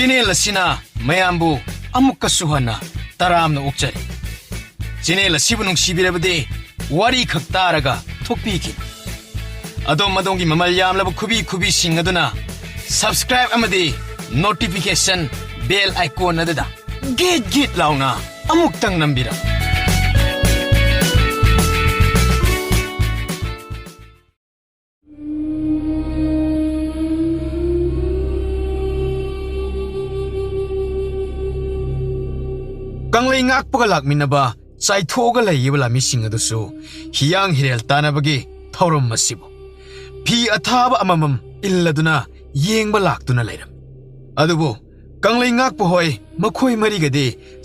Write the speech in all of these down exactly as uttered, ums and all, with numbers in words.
Channel ꯑꯁꯤꯅ ꯃꯌꯥꯝꯕꯨ ꯑꯃꯨꯛꯀꯁꯨ ꯍꯟꯅ ꯇꯔꯥꯝꯅ ꯑꯣꯛꯆꯔꯤ꯫ ꯆꯦꯅꯦꯜ ꯑꯁꯤꯕꯨ ꯅꯨꯡꯁꯤꯕꯤꯔꯕꯗꯤ ꯋꯥꯔꯤ ꯈꯛ ꯇꯥꯔꯒ ꯊꯣꯛꯄꯤꯈꯤꯅꯨ꯫ ꯑꯗꯣꯝ ꯑꯗꯣꯝꯒꯤ ꯃꯃꯜ ꯌꯥꯝꯂꯕ ꯈꯨꯕꯤ ꯈꯨꯕꯤꯁꯤꯡ ꯑꯗꯨꯅ subscribe ꯑꯃꯗꯤ notification bell icon ꯑꯗꯨꯗ ꯒꯤꯠ ꯒꯤꯠ ꯂꯥꯎꯅ ꯑꯃꯨꯛꯇꯪ ꯅꯝꯕꯤꯔꯝꯃꯨ꯫ ꯀꯪꯂꯩ ꯉꯥꯛꯄꯒ ꯂꯥꯛꯃꯤꯟꯅꯕ ꯆꯥꯏꯊꯣꯛꯑꯒ ꯂꯩꯈꯤꯕ ꯂꯥꯟꯃꯤꯁꯤꯡ ꯑꯗꯨꯁꯨ ꯍꯤꯌꯥꯡ ꯍꯤꯔꯦꯜ ꯇꯥꯟꯅꯕꯒꯤ ꯊꯧꯔꯝ ꯑꯁꯤꯕꯨ ꯐꯤ ꯑꯊꯥꯕ ꯑꯃꯃꯝ ꯏꯜꯂꯗꯨꯅ ꯌꯦꯡꯕ ꯂꯥꯛꯇꯨꯅ ꯂꯩꯔꯝꯃꯤ꯫ ꯑꯗꯨꯕꯨ ꯀꯪꯂꯩ ꯉꯥꯛꯄ ꯍꯣꯏ ꯃꯈꯣꯏ ꯃꯔꯤꯒꯗꯤ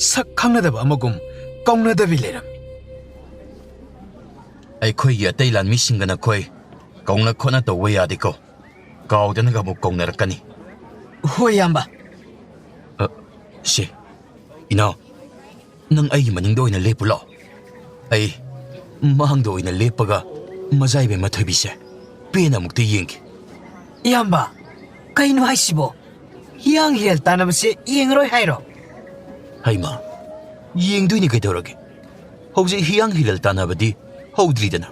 ꯁꯛ ꯈꯪꯅꯗꯕ ꯑꯃꯒꯨꯝ ꯀꯧꯅꯗꯕꯤ ꯂꯩꯔꯝꯃꯤ꯫ ꯑꯩꯈꯣꯏꯒꯤ ꯑꯇꯩ ꯂꯥꯟꯃꯤꯁꯤꯡꯒ ꯅꯈꯣꯏ ꯀꯧꯅ ꯈꯣꯠꯅ ꯇꯧꯕ ꯌꯥꯗꯦꯀꯣ꯫ ꯀꯥꯎꯗꯅꯒ ꯑꯃꯨꯛ ꯀꯧꯅꯔꯛꯀꯅꯤ꯫ ꯍꯣꯏ, ꯏꯌꯥꯝꯕ꯫ ꯑ, ꯁꯦ, ꯏꯅꯥꯎ, ꯅꯪ ꯑꯩꯒꯤ ꯃꯅꯤꯡꯗ ꯑꯣꯏꯅ ꯂꯦꯞꯄꯨ ꯂꯥꯛꯑꯣ꯫ ꯑꯩ ꯃꯥꯡꯗ ꯑꯣꯏꯅ ꯂꯦꯞꯄꯒ ꯃꯖꯥꯏꯕꯦꯝꯃ ꯊꯣꯏꯕꯤꯁꯦ ꯄꯦꯟꯅ ꯑꯃꯨꯛꯇ ꯌꯦꯡꯒꯦ꯫ ꯏꯌꯥꯝꯕ, ꯀꯩꯅꯣ ꯍꯥꯏꯁꯤꯕꯣ? ꯍꯤꯌꯥꯡ ꯍꯤꯔꯦꯜ ꯇꯥꯟꯅꯕꯁꯦ ꯌꯦꯡꯉꯔꯣꯏ ꯍꯥꯏꯔꯣ? ꯍꯩꯃꯥ, ꯌꯦꯡꯗꯣꯏꯅꯤ ꯀꯩꯗꯧꯔꯒꯦ? ꯍꯧꯖꯤꯛ ꯍꯤꯌꯥꯡ ꯍꯤꯔꯦꯜ ꯇꯥꯟꯅꯕꯗꯤ ꯍꯧꯗ꯭ꯔꯤꯗꯅ꯫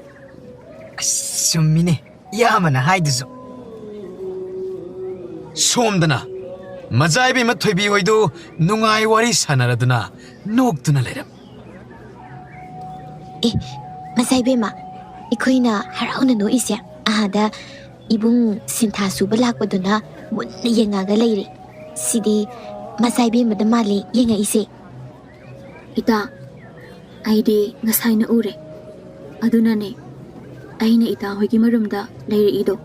ꯑꯁ, ꯆꯨꯝꯃꯤꯅꯦ ꯏꯌꯥꯝꯕꯅ ꯍꯥꯏꯗꯨꯁꯨ꯫ ꯁꯣꯝꯗꯅ ꯃꯖꯥꯏꯕꯦꯝꯃ ꯊꯣꯏꯕꯤ ꯍꯣꯏꯗꯨ ꯅꯨꯡꯉꯥꯏ ꯋꯥꯔꯤ ꯁꯥꯟꯅꯔꯗꯨꯅ ꯅꯣꯛꯇꯨꯅ ꯂꯩꯔꯝꯃꯤ꯫ ꯑꯦ, ꯃꯖꯥꯏꯕꯦꯝꯃ, ꯑꯩꯈꯣꯏꯅ ꯍꯔꯥꯎꯅ ꯅꯣꯛꯏꯁꯦ ꯑꯥꯗ ꯏꯕꯨꯡ ꯁꯤꯟꯊꯥ ꯁꯨꯕ ꯂꯥꯛꯄꯗꯨꯅ ꯃꯨꯟꯅ ꯌꯦꯡꯉꯒ ꯂꯩꯔꯦ꯫ ꯁꯤꯗꯤ ꯃꯖꯥꯏꯕꯦꯝꯃꯗ ꯃꯥꯜꯂꯦ ꯌꯦꯡꯉꯛꯏꯁꯦ꯫ ꯏꯇꯥ, ꯑꯩꯗꯤ ꯉꯁꯥꯏꯅ ꯎꯔꯦ꯫ ꯑꯗꯨꯅꯅꯦ ꯑꯩꯅ ꯏꯇꯥ ꯍꯣꯏꯒꯤ ꯃꯔꯨꯝꯗ ꯂꯩꯔꯛꯏꯗꯣ꯫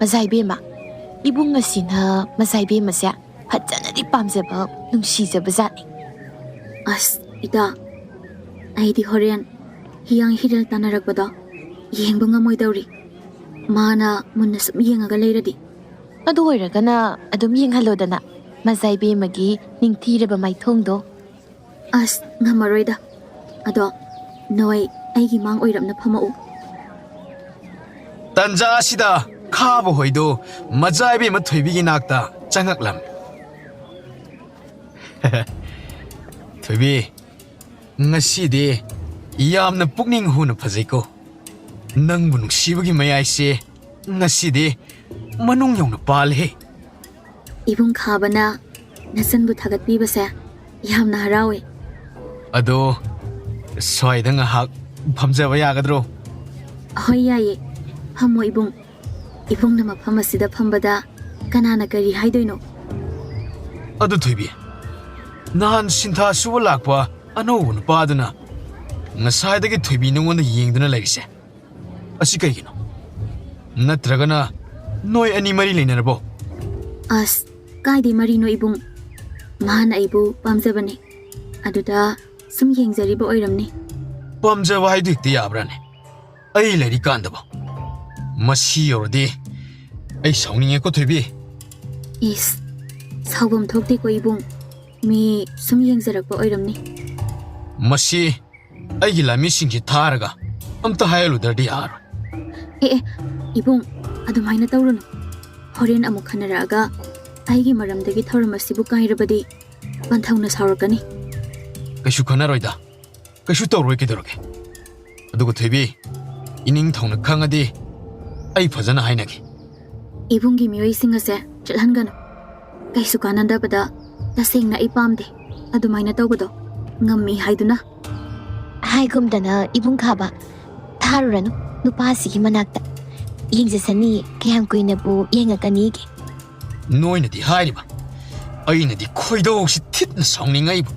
ꯃꯖꯥꯏꯕꯦꯝꯃ, ꯏꯕꯨꯡ ꯑꯁꯤꯅ ꯃꯖꯥꯏꯕꯦꯝꯃꯁꯦ ꯐꯖꯅꯗꯤ ꯄꯥꯝꯖꯕ, ꯅꯨꯡꯁꯤꯖꯕ ꯖꯥꯠꯅꯤ꯫ ꯑꯁ, ꯏꯇꯥ, ꯑꯩꯗꯤ ꯍꯣꯔꯦꯟ ꯍꯤꯌꯥꯡ ꯍꯤꯔꯦꯜ ꯇꯥꯟꯅꯔꯛꯄꯗꯣ ꯌꯦꯡꯕ ꯉꯝꯃꯣꯏꯗꯧꯔꯤ꯫ ꯃꯥꯅ ꯃꯨꯟꯅ ꯁꯨꯝ ꯌꯦꯡꯉꯒ ꯂꯩꯔꯗꯤ꯫ ꯑꯗꯨ ꯑꯣꯏꯔꯒꯅ ꯑꯗꯨꯝ ꯌꯦꯡꯍꯜꯂꯣꯗꯅ, ꯃꯖꯥꯏꯕꯦꯝꯃꯒꯤ ꯅꯤꯡꯊꯤꯔꯕ ꯃꯥꯏꯊꯣꯡꯗꯣ꯫ ꯑꯁ, ꯉꯝꯃꯔꯣꯏꯗ꯫ ꯑꯗꯣ ꯅꯣꯏ ꯑꯩꯒꯤ ꯃꯥꯡ ꯑꯣꯏꯔꯞꯅ ꯐꯝꯃꯛꯎ꯫ ꯇꯟꯖꯥ ꯑꯁꯤꯗ ꯈꯥꯕ ꯍꯣꯏꯗꯨ ꯃꯖꯥꯏꯕꯦꯝꯃ ꯊꯣꯏꯕꯤꯒꯤ ꯅꯥꯛꯇ ꯆꯪꯉꯛꯂꯝꯃꯤ꯫ ꯊꯣꯏꯕꯤ, ꯉꯁꯤꯗꯤ ꯌꯥꯝꯅ ꯄꯨꯛꯅꯤꯡ ꯍꯨꯅ ꯐꯖꯩꯀꯣ꯫ ꯅꯪꯕꯨ ꯅꯨꯡꯁꯤꯕꯒꯤ ꯃꯌꯥꯏꯁꯦ ꯉꯁꯤꯗꯤ ꯃꯅꯨꯡ ꯌꯧꯅ ꯄꯥꯜꯂꯦ꯫ ꯏꯕꯨꯡ ꯈꯥꯕꯅ ꯅꯆꯟꯕꯨ ꯊꯥꯒꯠꯄꯤꯕꯁꯦ ꯌꯥꯝꯅ ꯍꯔꯥꯎꯏ꯫ ꯑꯗꯣ, ꯁ꯭ꯋꯥꯏꯗ ꯉꯥꯏꯍꯥꯛ ꯐꯝꯖꯕ ꯌꯥꯒꯗ꯭ꯔꯣ? ꯍꯣꯏ, ꯌꯥꯏꯌꯦ꯫ ꯐꯝꯃꯣ ꯏꯕꯨꯡ꯫ ꯏꯕꯨꯡꯅ ꯃꯐꯝ ꯑꯁꯤꯗ ꯐꯝꯕꯗ ꯀꯅꯥꯅ ꯀꯔꯤ ꯍꯥꯏꯗꯣꯏꯅꯣ? ꯑꯗꯨ ꯊꯣꯏꯕꯤ, ꯅꯍꯥꯟ ꯁꯤꯟꯊꯥ ꯁꯨꯕ ꯂꯥꯛꯄ ꯑꯅꯧꯕ ꯅꯨꯄꯥꯗꯨꯅ ꯉꯁꯥꯏꯗꯒꯤ ꯊꯣꯏꯕꯤ ꯅꯉꯣꯟꯗ ꯌꯦꯡꯗꯨꯅ ꯂꯩꯔꯤꯁꯦ ꯑꯁꯤ ꯀꯩꯒꯤꯅꯣ? ꯅꯠꯇ꯭ꯔꯒꯅ ꯅꯣꯏ ꯑꯅꯤ ꯃꯔꯤ ꯂꯩꯅꯔꯕꯣ? ꯑꯁ, ꯀꯥꯏꯗꯩ ꯃꯔꯤꯅꯣ ꯏꯕꯨꯡ? ꯃꯥꯅ ꯑꯩꯕꯨ ꯄꯥꯝꯖꯕꯅꯦ꯫ ꯑꯗꯨꯗ ꯁꯨꯝ ꯌꯦꯡꯖꯔꯤꯕ ꯑꯣꯏꯔꯝꯅꯤ꯫ ꯄꯥꯝꯖꯕ ꯍꯥꯏꯗꯨ ꯍꯦꯛꯇ ꯌꯥꯕ꯭ꯔꯥꯅꯦ? ꯑꯩ ꯂꯩꯔꯤꯀꯥꯟꯗꯕꯣ꯫ ꯃꯁꯤ ꯌꯧꯔꯗꯤ ꯑꯩ ꯁꯥꯎꯅꯤꯡꯉꯦꯀꯣ ꯊꯣꯏꯕꯤ꯫ ꯏꯁ, ꯁꯥꯎꯐꯝ ꯊꯣꯛꯇꯦꯀꯣ ꯏꯕꯨꯡ꯫ ꯃꯤ ꯁꯨꯝ ꯌꯦꯡꯖꯔꯛꯄ ꯑꯣꯏꯔꯝꯅꯤ꯫ ꯃꯁꯤ ꯑꯩꯒꯤ ꯂꯥꯟꯃꯤꯁꯤꯡꯁꯤ ꯊꯥꯔꯒ ꯑꯝꯇ ꯍꯥꯏꯍꯜꯂꯨꯗ꯭ꯔꯗꯤ ꯌꯥꯔꯣꯏ꯫ ꯑꯦ ꯑꯦ, ꯏꯕꯨꯡ, ꯑꯗꯨꯃꯥꯏꯅ ꯇꯧꯔꯨꯅꯨ꯫ ꯍꯣꯔꯦꯟ ꯑꯃꯨꯛ ꯈꯟꯅꯔꯛꯑꯒ ꯑꯩꯒꯤ ꯃꯔꯝꯗꯒꯤ ꯊꯧꯔꯝ ꯑꯁꯤꯕꯨ ꯀꯥꯏꯔꯕꯗꯤ ꯄꯟꯊꯧꯅ ꯁꯥꯎꯔꯛꯀꯅꯤ꯫ ꯀꯩꯁꯨ ꯈꯟꯅꯔꯣꯏꯗ꯫ ꯀꯩꯁꯨ ꯇꯧꯔꯣꯏ ꯀꯩꯗꯧꯔꯒꯦ? ꯑꯗꯨꯒ ꯊꯣꯏꯕꯤ, ꯏꯅꯤꯡꯊꯧꯅ ꯈꯪꯉꯗꯤ ꯑꯩ ꯐꯖꯅ ꯍꯥꯏꯅꯒꯦ꯫ ꯏꯕꯨꯡꯒꯤ ꯃꯤꯑꯣꯏꯁꯤꯡ ꯑꯁꯦ ꯆꯠꯍꯟꯒꯅꯨ꯫ ꯀꯩꯁꯨ ꯀꯥꯟꯅꯗꯕꯗ ꯇꯁꯦꯡꯅ ꯑꯩ ꯄꯥꯝꯗꯦ꯫ ꯑꯗꯨꯃꯥꯏꯅ ꯇꯧꯕꯗꯣ ꯉꯝꯃꯤ ꯍꯥꯏꯗꯨꯅ꯫ ꯍꯥꯏꯒꯨꯝꯗꯅ ꯏꯕꯨꯡ ꯈꯥꯕ, ꯊꯥꯔꯨꯔꯅꯨ ꯅꯨꯄꯥꯁꯤꯒꯤ ꯃꯅꯥꯛꯇ꯫ ꯌꯦꯡꯖꯁꯅꯤ ꯀꯌꯥꯝ ꯀꯨꯏꯅꯕꯨ ꯌꯦꯡꯉꯛꯀꯅꯤꯒꯦ꯫ ꯅꯣꯏꯅꯗꯤ ꯍꯥꯏꯔꯤꯕ, ꯑꯩꯅꯗꯤ ꯈꯣꯏꯗꯧꯁꯤ ꯊꯤꯠꯅ ꯁꯥꯎꯅꯤꯡꯉꯛꯏꯕ꯫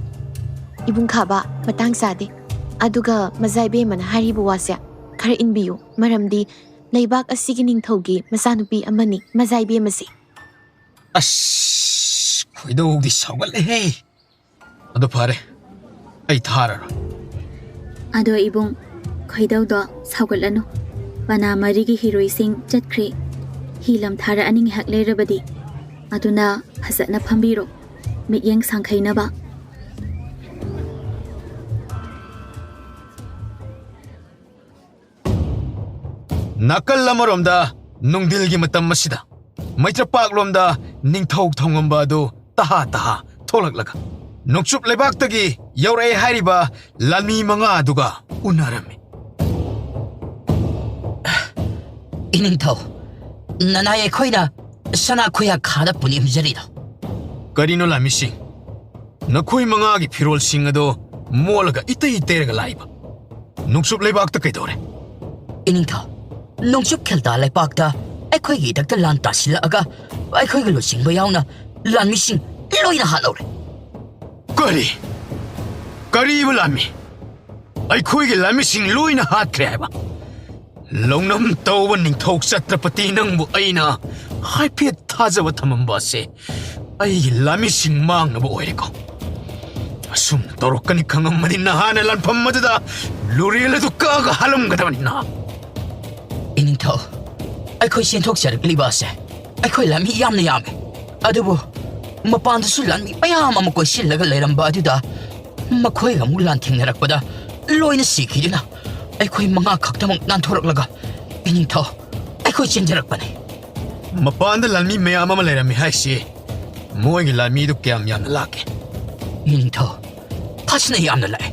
ꯏꯕꯨꯡ ꯈꯥꯕ, ꯃꯇꯥꯡ ꯆꯥꯗꯦ꯫ ꯑꯗꯨꯒ ꯃꯖꯥ ꯏꯕꯦꯝꯃꯅ ꯍꯥꯏꯔꯤꯕ ꯋꯥꯁꯦ ꯈꯔ ꯏꯟꯕꯤꯌꯨ, ꯃꯔꯝꯗꯤ ꯂꯩꯕꯥꯛ ꯑꯁꯤꯒꯤ ꯅꯤꯡꯊꯧꯒꯤ ꯃꯆꯥꯅꯨꯄꯤ ꯑꯃꯅꯤ ꯃꯖꯥ ꯏꯕꯦꯝꯃꯁꯤ꯫ ꯑꯁ, ꯈꯣꯏꯗꯧꯗꯤ ꯁꯥꯎꯒꯠꯂꯦꯍꯦ꯫ ꯑꯗꯨ ꯐꯔꯦ, ꯑꯩ ꯊꯥꯔꯔꯣꯏ꯫ ꯑꯗꯣ ꯏꯕꯨꯡ, ꯈꯣꯏꯗꯧꯗꯣ ꯁꯥꯎꯒꯠꯂꯅꯨ꯫ ꯄꯅꯥ ꯃꯔꯤꯒꯤ ꯍꯤꯔꯣꯏꯁꯤꯡ ꯆꯠꯈ꯭ꯔꯦ꯫ ꯍꯤ ꯂꯝꯊꯥꯔꯛꯑꯅꯤ ꯉꯥꯏꯍꯥꯛ ꯂꯩꯔꯕꯗꯤ꯫ ꯑꯗꯨꯅ ꯐꯖꯅ ꯐꯝꯕꯤꯔꯣ, ꯃꯤꯠꯌꯦꯡ ꯁꯥꯡꯈꯩꯅꯕ꯫ ꯅꯥꯀꯜ ꯑꯃꯔꯣꯝꯗ ꯅꯨꯡꯊꯤꯜꯒꯤ ꯃꯇꯝ ꯑꯁꯤꯗ ꯃꯩꯇ꯭ꯔꯄꯥꯛꯂꯣꯝꯗ ꯅꯤꯡꯊꯧ ꯊꯣꯡꯉꯝꯕ ꯑꯗꯨ ꯇꯍꯥ ꯇꯍꯥ ꯊꯣꯛꯂꯛꯂꯒ ꯅꯣꯡꯆꯨꯞ ꯂꯩꯕꯥꯛꯇꯒꯤ ꯌꯧꯔꯛꯑꯦ ꯍꯥꯏꯔꯤꯕ ꯂꯥꯟꯃꯤ ꯃꯉꯥ ꯑꯗꯨꯒ ꯎꯅꯔꯝꯃꯤ꯫ ꯏꯅꯤꯡꯊꯧ, ꯅꯅꯥꯏ ꯑꯩꯈꯣꯏꯅ ꯁꯅꯥ ꯈꯨꯌꯥ ꯈꯥꯗ ꯄꯨꯅꯦꯝꯖꯔꯤꯗꯣ꯫ ꯀꯔꯤꯅꯣ ꯂꯥꯟꯃꯤꯁꯤꯡ? ꯅꯈꯣꯏ ꯃꯉꯥꯒꯤ ꯐꯤꯔꯣꯜꯁꯤꯡ ꯑꯗꯣ ꯃꯣꯠꯂꯒ ꯏꯇꯩ ꯇꯩꯔꯒ ꯂꯥꯛꯏꯕ? ꯅꯣꯡꯆꯨꯞ ꯂꯩꯕꯥꯛꯇ ꯀꯩꯗꯧꯔꯦ? ꯏꯅꯤꯡꯊꯧ, ꯅꯣꯡꯆꯨꯞ ꯈꯦꯜꯇꯥ ꯂꯩꯄꯥꯛꯇ ꯑꯩꯈꯣꯏꯒꯤ ꯏꯊꯛꯇ ꯂꯥꯟ ꯇꯥꯁꯤꯜꯂꯛꯑꯒ ꯑꯩꯈꯣꯏꯒ ꯂꯨꯆꯤꯡꯕ ꯌꯥꯎꯅ ꯂꯥꯟꯃꯤꯁꯤꯡ ꯂꯣꯏꯅ ꯍꯥꯠꯍꯧꯔꯦ꯫ ꯀꯔꯤ? ꯀꯔꯤꯕ ꯂꯥꯟꯃꯤ? ꯑꯩꯈꯣꯏꯒꯤ ꯂꯥꯟꯃꯤꯁꯤꯡ ꯂꯣꯏꯅ ꯍꯥꯠꯈ꯭ꯔꯦ ꯍꯥꯏꯕ? ꯂꯧꯅꯝ ꯇꯧꯕ ꯅꯤꯡꯊꯧ ꯆꯇ꯭ꯔꯄꯇꯤ ꯅꯪꯕꯨ ꯑꯩꯅ ꯍꯥꯏꯐꯦꯠ ꯊꯥꯖꯕ ꯊꯝꯃꯝꯕ ꯑꯁꯦ ꯑꯩꯒꯤ ꯂꯥꯟꯃꯤꯁꯤꯡ ꯃꯥꯡꯅꯕ ꯑꯣꯏꯔꯦꯀꯣ꯫ ꯑꯁꯨꯝ ꯇꯧꯔꯛꯀꯅꯤ ꯈꯪꯉꯝꯃꯗꯤ ꯅꯍꯥꯟꯅ ꯂꯥꯟꯐꯝ ꯑꯗꯨꯗ ꯂꯨꯔꯦꯜ ꯑꯗꯨ ꯀꯛꯑꯒ ꯍꯥꯠꯂꯝꯒꯗꯕꯅꯤ ꯅꯍꯥꯛ꯫ ꯏꯅꯤꯡꯊꯧ, ꯑꯩꯈꯣꯏ ꯆꯦꯟꯊꯣꯛꯆꯔꯛꯂꯤꯕ ꯑꯁꯦ ꯑꯩꯈꯣꯏ ꯂꯥꯟꯃꯤ ꯌꯥꯝꯅ ꯌꯥꯝꯃꯦ꯫ ꯑꯗꯨꯕꯨ ꯃꯄꯥꯟꯗꯁꯨ ꯂꯥꯟꯃꯤ ꯃꯌꯥꯝ ꯑꯃ ꯀꯣꯏꯁꯤꯜꯂꯒ ꯂꯩꯔꯝꯕ ꯑꯗꯨꯗ ꯃꯈꯣꯏꯒ ꯑꯃꯨꯛ ꯂꯥꯟꯊꯦꯡꯅꯔꯛꯄꯗ ꯂꯣꯏꯅ ꯁꯤꯈꯤꯗꯨꯅ ꯑꯩꯈꯣꯏ ꯃꯉꯥ ꯈꯛꯇꯃꯛ ꯅꯥꯟꯊꯣꯔꯛꯂꯒ, ꯏꯅꯤꯡꯊꯧ, ꯑꯩꯈꯣꯏ ꯆꯦꯟꯖꯔꯛꯄꯅꯤ꯫ ꯃꯄꯥꯟꯗ ꯂꯥꯟꯃꯤ ꯃꯌꯥꯝ ꯑꯃ ꯂꯩꯔꯝꯃꯤ ꯍꯥꯏꯁꯤ ꯃꯣꯏꯒꯤ ꯂꯥꯟꯃꯤꯗꯨ ꯀꯌꯥꯝ ꯌꯥꯝꯅ ꯂꯥꯛꯀꯦ? ꯏꯅꯤꯡꯊꯧ, ꯐꯖꯅ ꯌꯥꯝꯅ ꯂꯥꯛꯑꯦ꯫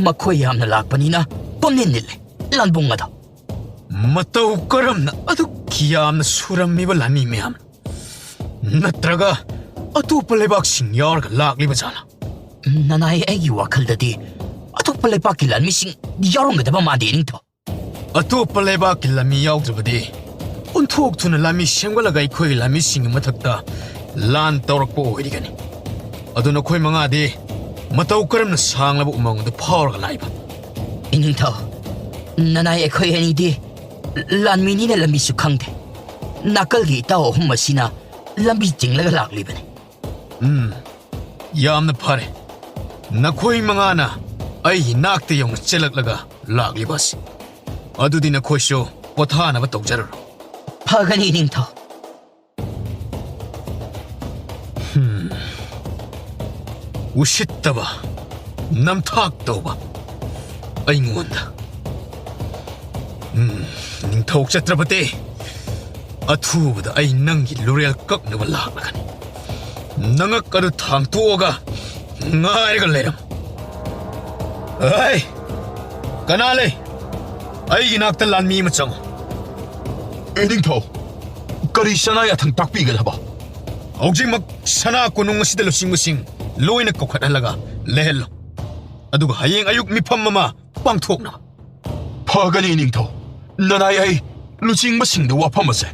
ꯃꯈꯣꯏ ꯌꯥꯝꯅ ꯂꯥꯛꯄꯅꯤꯅ ꯄꯨꯝꯅꯤꯟ ꯅꯤꯜꯂꯦ ꯂꯥꯟꯕꯨꯡ ꯑꯗꯣ꯫ ꯃꯇꯧ ꯀꯔꯝꯅ ꯑꯗꯨꯛ ꯌꯥꯝꯅ ꯁꯨꯔꯝꯃꯤꯕ ꯂꯥꯟꯃꯤ ꯃꯌꯥꯝ? ꯅꯠꯇ꯭ꯔꯒ ꯑꯇꯣꯞꯄ ꯂꯩꯕꯥꯛꯁꯤꯡ ꯌꯥꯎꯔꯒ ꯂꯥꯛꯂꯤꯕ ꯖꯥꯠꯂꯥ? ꯅꯅꯥꯏ, ꯑꯩꯒꯤ ꯋꯥꯈꯜꯗꯗꯤ ꯑꯇꯣꯞꯄ ꯂꯩꯕꯥꯛꯀꯤ ꯂꯥꯟꯃꯤꯁꯤꯡ ꯌꯥꯎꯔꯝꯒꯗꯕ ꯃꯥꯟꯗꯦ, ꯏꯅꯤꯡꯊꯧ꯫ ꯑꯇꯣꯞꯄ ꯂꯩꯕꯥꯛꯀꯤ ꯂꯥꯟꯃꯤ ꯌꯥꯎꯗ꯭ꯔꯕꯗꯤ ꯑꯣꯟꯊꯣꯛ ꯊꯨꯅ ꯂꯥꯟꯃꯤ ꯁꯦꯝꯒꯠꯂꯒ ꯑꯩꯈꯣꯏꯒꯤ ꯂꯥꯟꯃꯤꯁꯤꯡꯒꯤ ꯃꯊꯛꯇ ꯂꯥꯟ ꯇꯧꯔꯛꯄ ꯑꯣꯏꯔꯤꯒꯅꯤ꯫ ꯑꯗꯨ ꯅꯈꯣꯏ ꯃꯉꯥꯗꯤ ꯃꯇꯧ ꯀꯔꯝꯅ ꯁꯥꯡꯂꯕ ꯎꯃꯪ ꯑꯗꯨ ꯐꯥꯎꯔꯒ ꯂꯥꯛꯏꯕ? ꯏꯅꯤꯡꯊꯧ, ꯅꯅꯥꯏ ꯑꯩꯈꯣꯏ ꯑꯅꯤꯗꯤ ꯂꯥꯟꯃꯤꯅꯤꯅ ꯂꯝꯕꯤꯁꯨ ꯈꯪꯗꯦ꯫ ꯅꯥꯀꯜꯒꯤ ꯏꯇꯥꯎ ꯑꯍꯨꯝ ꯑꯁꯤꯅ ꯂꯝꯕꯤ ꯆꯤꯡꯂꯒ ꯂꯥꯛꯂꯤꯕꯅꯤ꯫ ꯎꯝ, ꯌꯥꯝꯅ ꯐꯔꯦ꯫ ꯅꯈꯣꯏ ꯃꯉꯥꯅ ꯑꯩꯒꯤ ꯅꯥꯛꯇ ꯌꯧꯅ ꯆꯦꯜꯂꯛꯂꯒ ꯂꯥꯛꯂꯤꯕ ꯑꯁꯤ꯫ ꯑꯗꯨꯗꯤ ꯅꯈꯣꯏꯁꯨ ꯄꯣꯊꯥꯅꯕ ꯇꯧꯖꯔꯔꯣ꯫ ꯐꯒꯅꯤ, ꯏꯅꯤꯡꯊꯧ꯫ ꯎꯁꯤꯠꯇꯕ, ꯅꯝꯊꯥꯛ ꯇꯧꯕ ꯑꯩꯉꯣꯟꯗ꯫ ꯎꯝ, ꯅꯤꯡꯊꯧ ꯆꯇ꯭ꯔꯄꯇꯤ, ꯑꯊꯨꯕꯗ ꯑꯩ ꯅꯪꯒꯤ ꯂꯨꯔꯦꯜ ꯀꯛꯅꯕ ꯂꯥꯛꯂꯒꯅꯤ꯫ ꯅꯉꯛ ꯑꯗꯨ ꯊꯥꯡꯇꯣꯛꯑꯒ ꯉꯥꯏꯔꯒ ꯂꯩꯔꯝꯃꯨ꯫ ꯍꯩ! ꯀꯅꯥ ꯂꯩ? ꯑꯩꯒꯤ ꯅꯥꯛꯇ ꯂꯥꯟꯃꯤ ꯑꯃ ꯆꯪꯉꯨ꯫ ꯏꯅꯤꯡꯊꯧ, ꯀꯔꯤ ꯁꯅꯥ ꯌꯥꯊꯪ ꯇꯥꯛꯄꯤꯒꯗꯕ? ꯍꯧꯖꯤꯛꯃꯛ ꯁꯅꯥ ꯀꯣꯅꯨꯡ ꯑꯁꯤꯗ ꯂꯨꯆꯤꯡꯕꯁꯤꯡ ꯂꯣꯏꯅ ꯀꯧꯈꯠꯍꯜꯂꯒ ꯂꯩꯍꯜꯂꯨ꯫ ꯑꯗꯨꯒ ꯍꯌꯦꯡ ꯑꯌꯨꯛ ꯃꯤꯐꯝ ꯑꯃ ꯄꯥꯡꯊꯣꯛꯅꯕ꯫ ꯐꯒꯅꯤ, ꯏꯅꯤꯡꯊꯧ꯫ ꯅꯅꯥꯏ ꯑꯩ ꯂꯨꯆꯤꯡꯕꯁꯤꯡꯗ ꯋꯥꯐꯝ ꯑꯁꯦ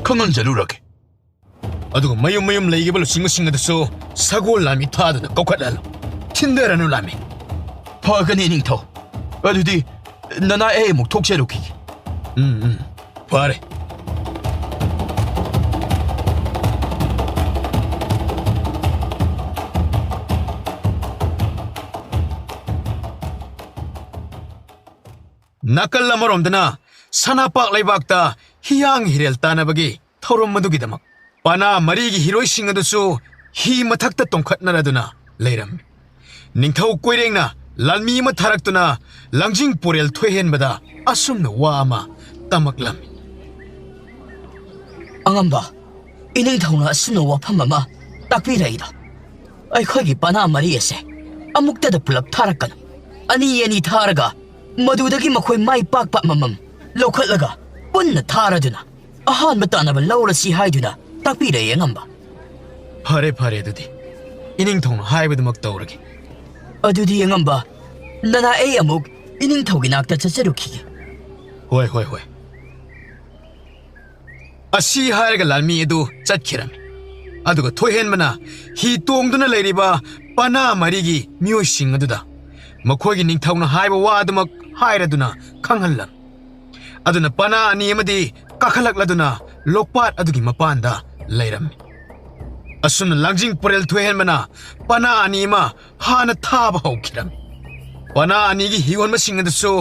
ꯈꯪꯍꯟꯖꯔꯨꯔꯒꯦ꯫ ꯑꯗꯨꯒ ꯃꯌꯨꯝ ꯃꯌꯨꯝ ꯂꯩꯈꯤꯕ ꯂꯨꯆꯤꯡꯕꯁꯤꯡ ꯑꯗꯨꯁꯨ ꯁꯒꯣꯜ ꯂꯥꯟꯃꯤ ꯊꯥꯗꯨꯅ ꯀꯧꯈꯠꯍꯜꯂꯨ꯫ ꯊꯤꯟꯊꯔꯅꯨ, ꯂꯥꯟꯃꯤ꯫ ꯐꯒꯅꯤ, ꯏꯅꯤꯡꯊꯧ꯫ ꯑꯗꯨꯗꯤ ꯅꯅꯥꯏ ꯑꯩ ꯑꯃꯨꯛ ꯊꯣꯛꯆꯔꯨꯈꯤꯒꯦ꯫ ꯎꯝ, ꯎꯝ꯫ ꯐꯔꯦ꯫ ꯅꯥꯀꯜ ꯑꯃꯔꯣꯝꯗꯅ ꯁꯅꯥꯄꯥꯛ ꯂꯩꯕꯥꯛꯇ ꯍꯤꯌꯥꯡ ꯍꯤꯔꯦꯜ ꯇꯥꯟꯅꯕꯒꯤ ꯊꯧꯔꯝ ꯑꯗꯨꯒꯤꯗꯃꯛ ꯄꯅꯥ ꯃꯔꯤꯒꯤ ꯍꯤꯔꯣꯏꯁꯤꯡ ꯑꯗꯨꯁꯨ ꯍꯤ ꯃꯊꯛꯇ ꯇꯣꯡꯈꯠꯅꯔꯗꯨꯅ ꯂꯩꯔꯝꯃꯤ꯫ ꯅꯤꯡꯊꯧ ꯀꯣꯏꯔꯦꯡꯅ ꯂꯥꯟꯃꯤ ꯑꯃ ꯊꯥꯔꯛꯇꯨꯅ ꯂꯥꯡꯖꯤꯡ ꯄꯨꯔꯦꯜ ꯊꯣꯏꯍꯦꯟꯕꯗ ꯑꯁꯨꯝꯅ ꯋꯥ ꯑꯃ ꯇꯝꯃꯛꯂꯝꯃꯤ꯫ ꯑꯉꯝꯕ, ꯏꯅꯤꯡꯊꯧꯅ ꯑꯁꯨꯝꯅ ꯋꯥꯐꯝ ꯑꯃ ꯇꯥꯛꯄꯤꯔꯛꯏꯗꯣ, ꯑꯩꯈꯣꯏꯒꯤ ꯄꯅꯥ ꯃꯔꯤ ꯑꯁꯦ ꯑꯃꯨꯛꯇꯗ ꯄꯨꯂꯞ ꯊꯥꯔꯛꯀꯅꯨ꯫ ꯑꯅꯤ ꯑꯅꯤ ꯊꯥꯔꯒ ꯃꯗꯨꯗꯒꯤ ꯃꯈꯣꯏ ꯃꯥꯏ ꯄꯥꯛꯄ ꯑꯃꯃꯝ ꯂꯧꯈꯠꯂꯒ ꯄꯨꯟꯅ ꯊꯥꯔꯗꯨꯅ ꯑꯍꯥꯟꯕ ꯇꯥꯟꯅꯕ ꯂꯧꯔꯁꯤ ꯍꯥꯏꯗꯨꯅ ꯇꯥꯛꯄꯤꯔꯛꯏ, ꯑꯉꯝꯕ꯫ ꯐꯔꯦ, ꯐꯔꯦ, ꯑꯗꯨꯗꯤ ꯏꯅꯤꯡꯊꯧꯅ ꯍꯥꯏꯕꯗꯨꯃꯛ ꯇꯧꯔꯒꯦ꯫ ꯑꯗꯨꯗꯤ, ꯑꯉꯝꯕ, ꯅꯅꯥ ꯑꯩ ꯑꯃꯨꯛ ꯏꯅꯤꯡꯊꯧꯒꯤ ꯅꯥꯛꯇ ꯆꯠꯆꯔꯨꯈꯤꯒꯦ꯫ ꯍꯣꯏ, ꯍꯣꯏ, ꯍꯣꯏ꯫ ꯑꯁꯤ ꯍꯥꯏꯔꯒ ꯂꯥꯟꯃꯤ ꯑꯗꯨ ꯆꯠꯈꯤꯔꯝꯃꯤ꯫ ꯑꯗꯨꯒ ꯊꯣꯏꯍꯦꯟꯕꯅ ꯍꯤ ꯇꯣꯡꯗꯨꯅ ꯂꯩꯔꯤꯕ ꯄꯅꯥ ꯃꯔꯤꯒꯤ ꯃꯤꯑꯣꯏꯁꯤꯡ ꯑꯗꯨꯗ ꯃꯈꯣꯏꯒꯤ ꯅꯤꯡꯊꯧꯅ ꯍꯥꯏꯕ ꯋꯥ ꯑꯗꯨꯃꯛ ꯍꯥꯏꯔꯗꯨꯅ ꯈꯪꯍꯜꯂꯝꯃꯤ꯫ ꯑꯗꯨꯅ ꯄꯅꯥ ꯑꯅꯤ ꯑꯃꯗꯤ ꯀꯥꯈꯠꯂꯛꯂꯗꯨꯅ ꯂꯣꯛꯄꯥꯠ ꯑꯗꯨꯒꯤ ꯃꯄꯥꯟꯗ ꯂꯩꯔꯝꯃꯤ꯫ ꯑꯁꯨꯝꯅ ꯂꯥꯡꯖꯤꯡ ꯄꯨꯔꯦꯜ ꯊꯣꯏꯍꯦꯟꯕꯅ ꯄꯅꯥ ꯑꯅꯤ ꯑꯃ ꯍꯥꯟꯅ ꯊꯥꯕ ꯍꯧꯈꯤꯔꯝꯃꯤ꯫ ꯄꯅꯥ ꯑꯅꯤꯒꯤ ꯍꯤꯍꯣꯟꯕꯁꯤꯡ ꯑꯗꯨꯁꯨ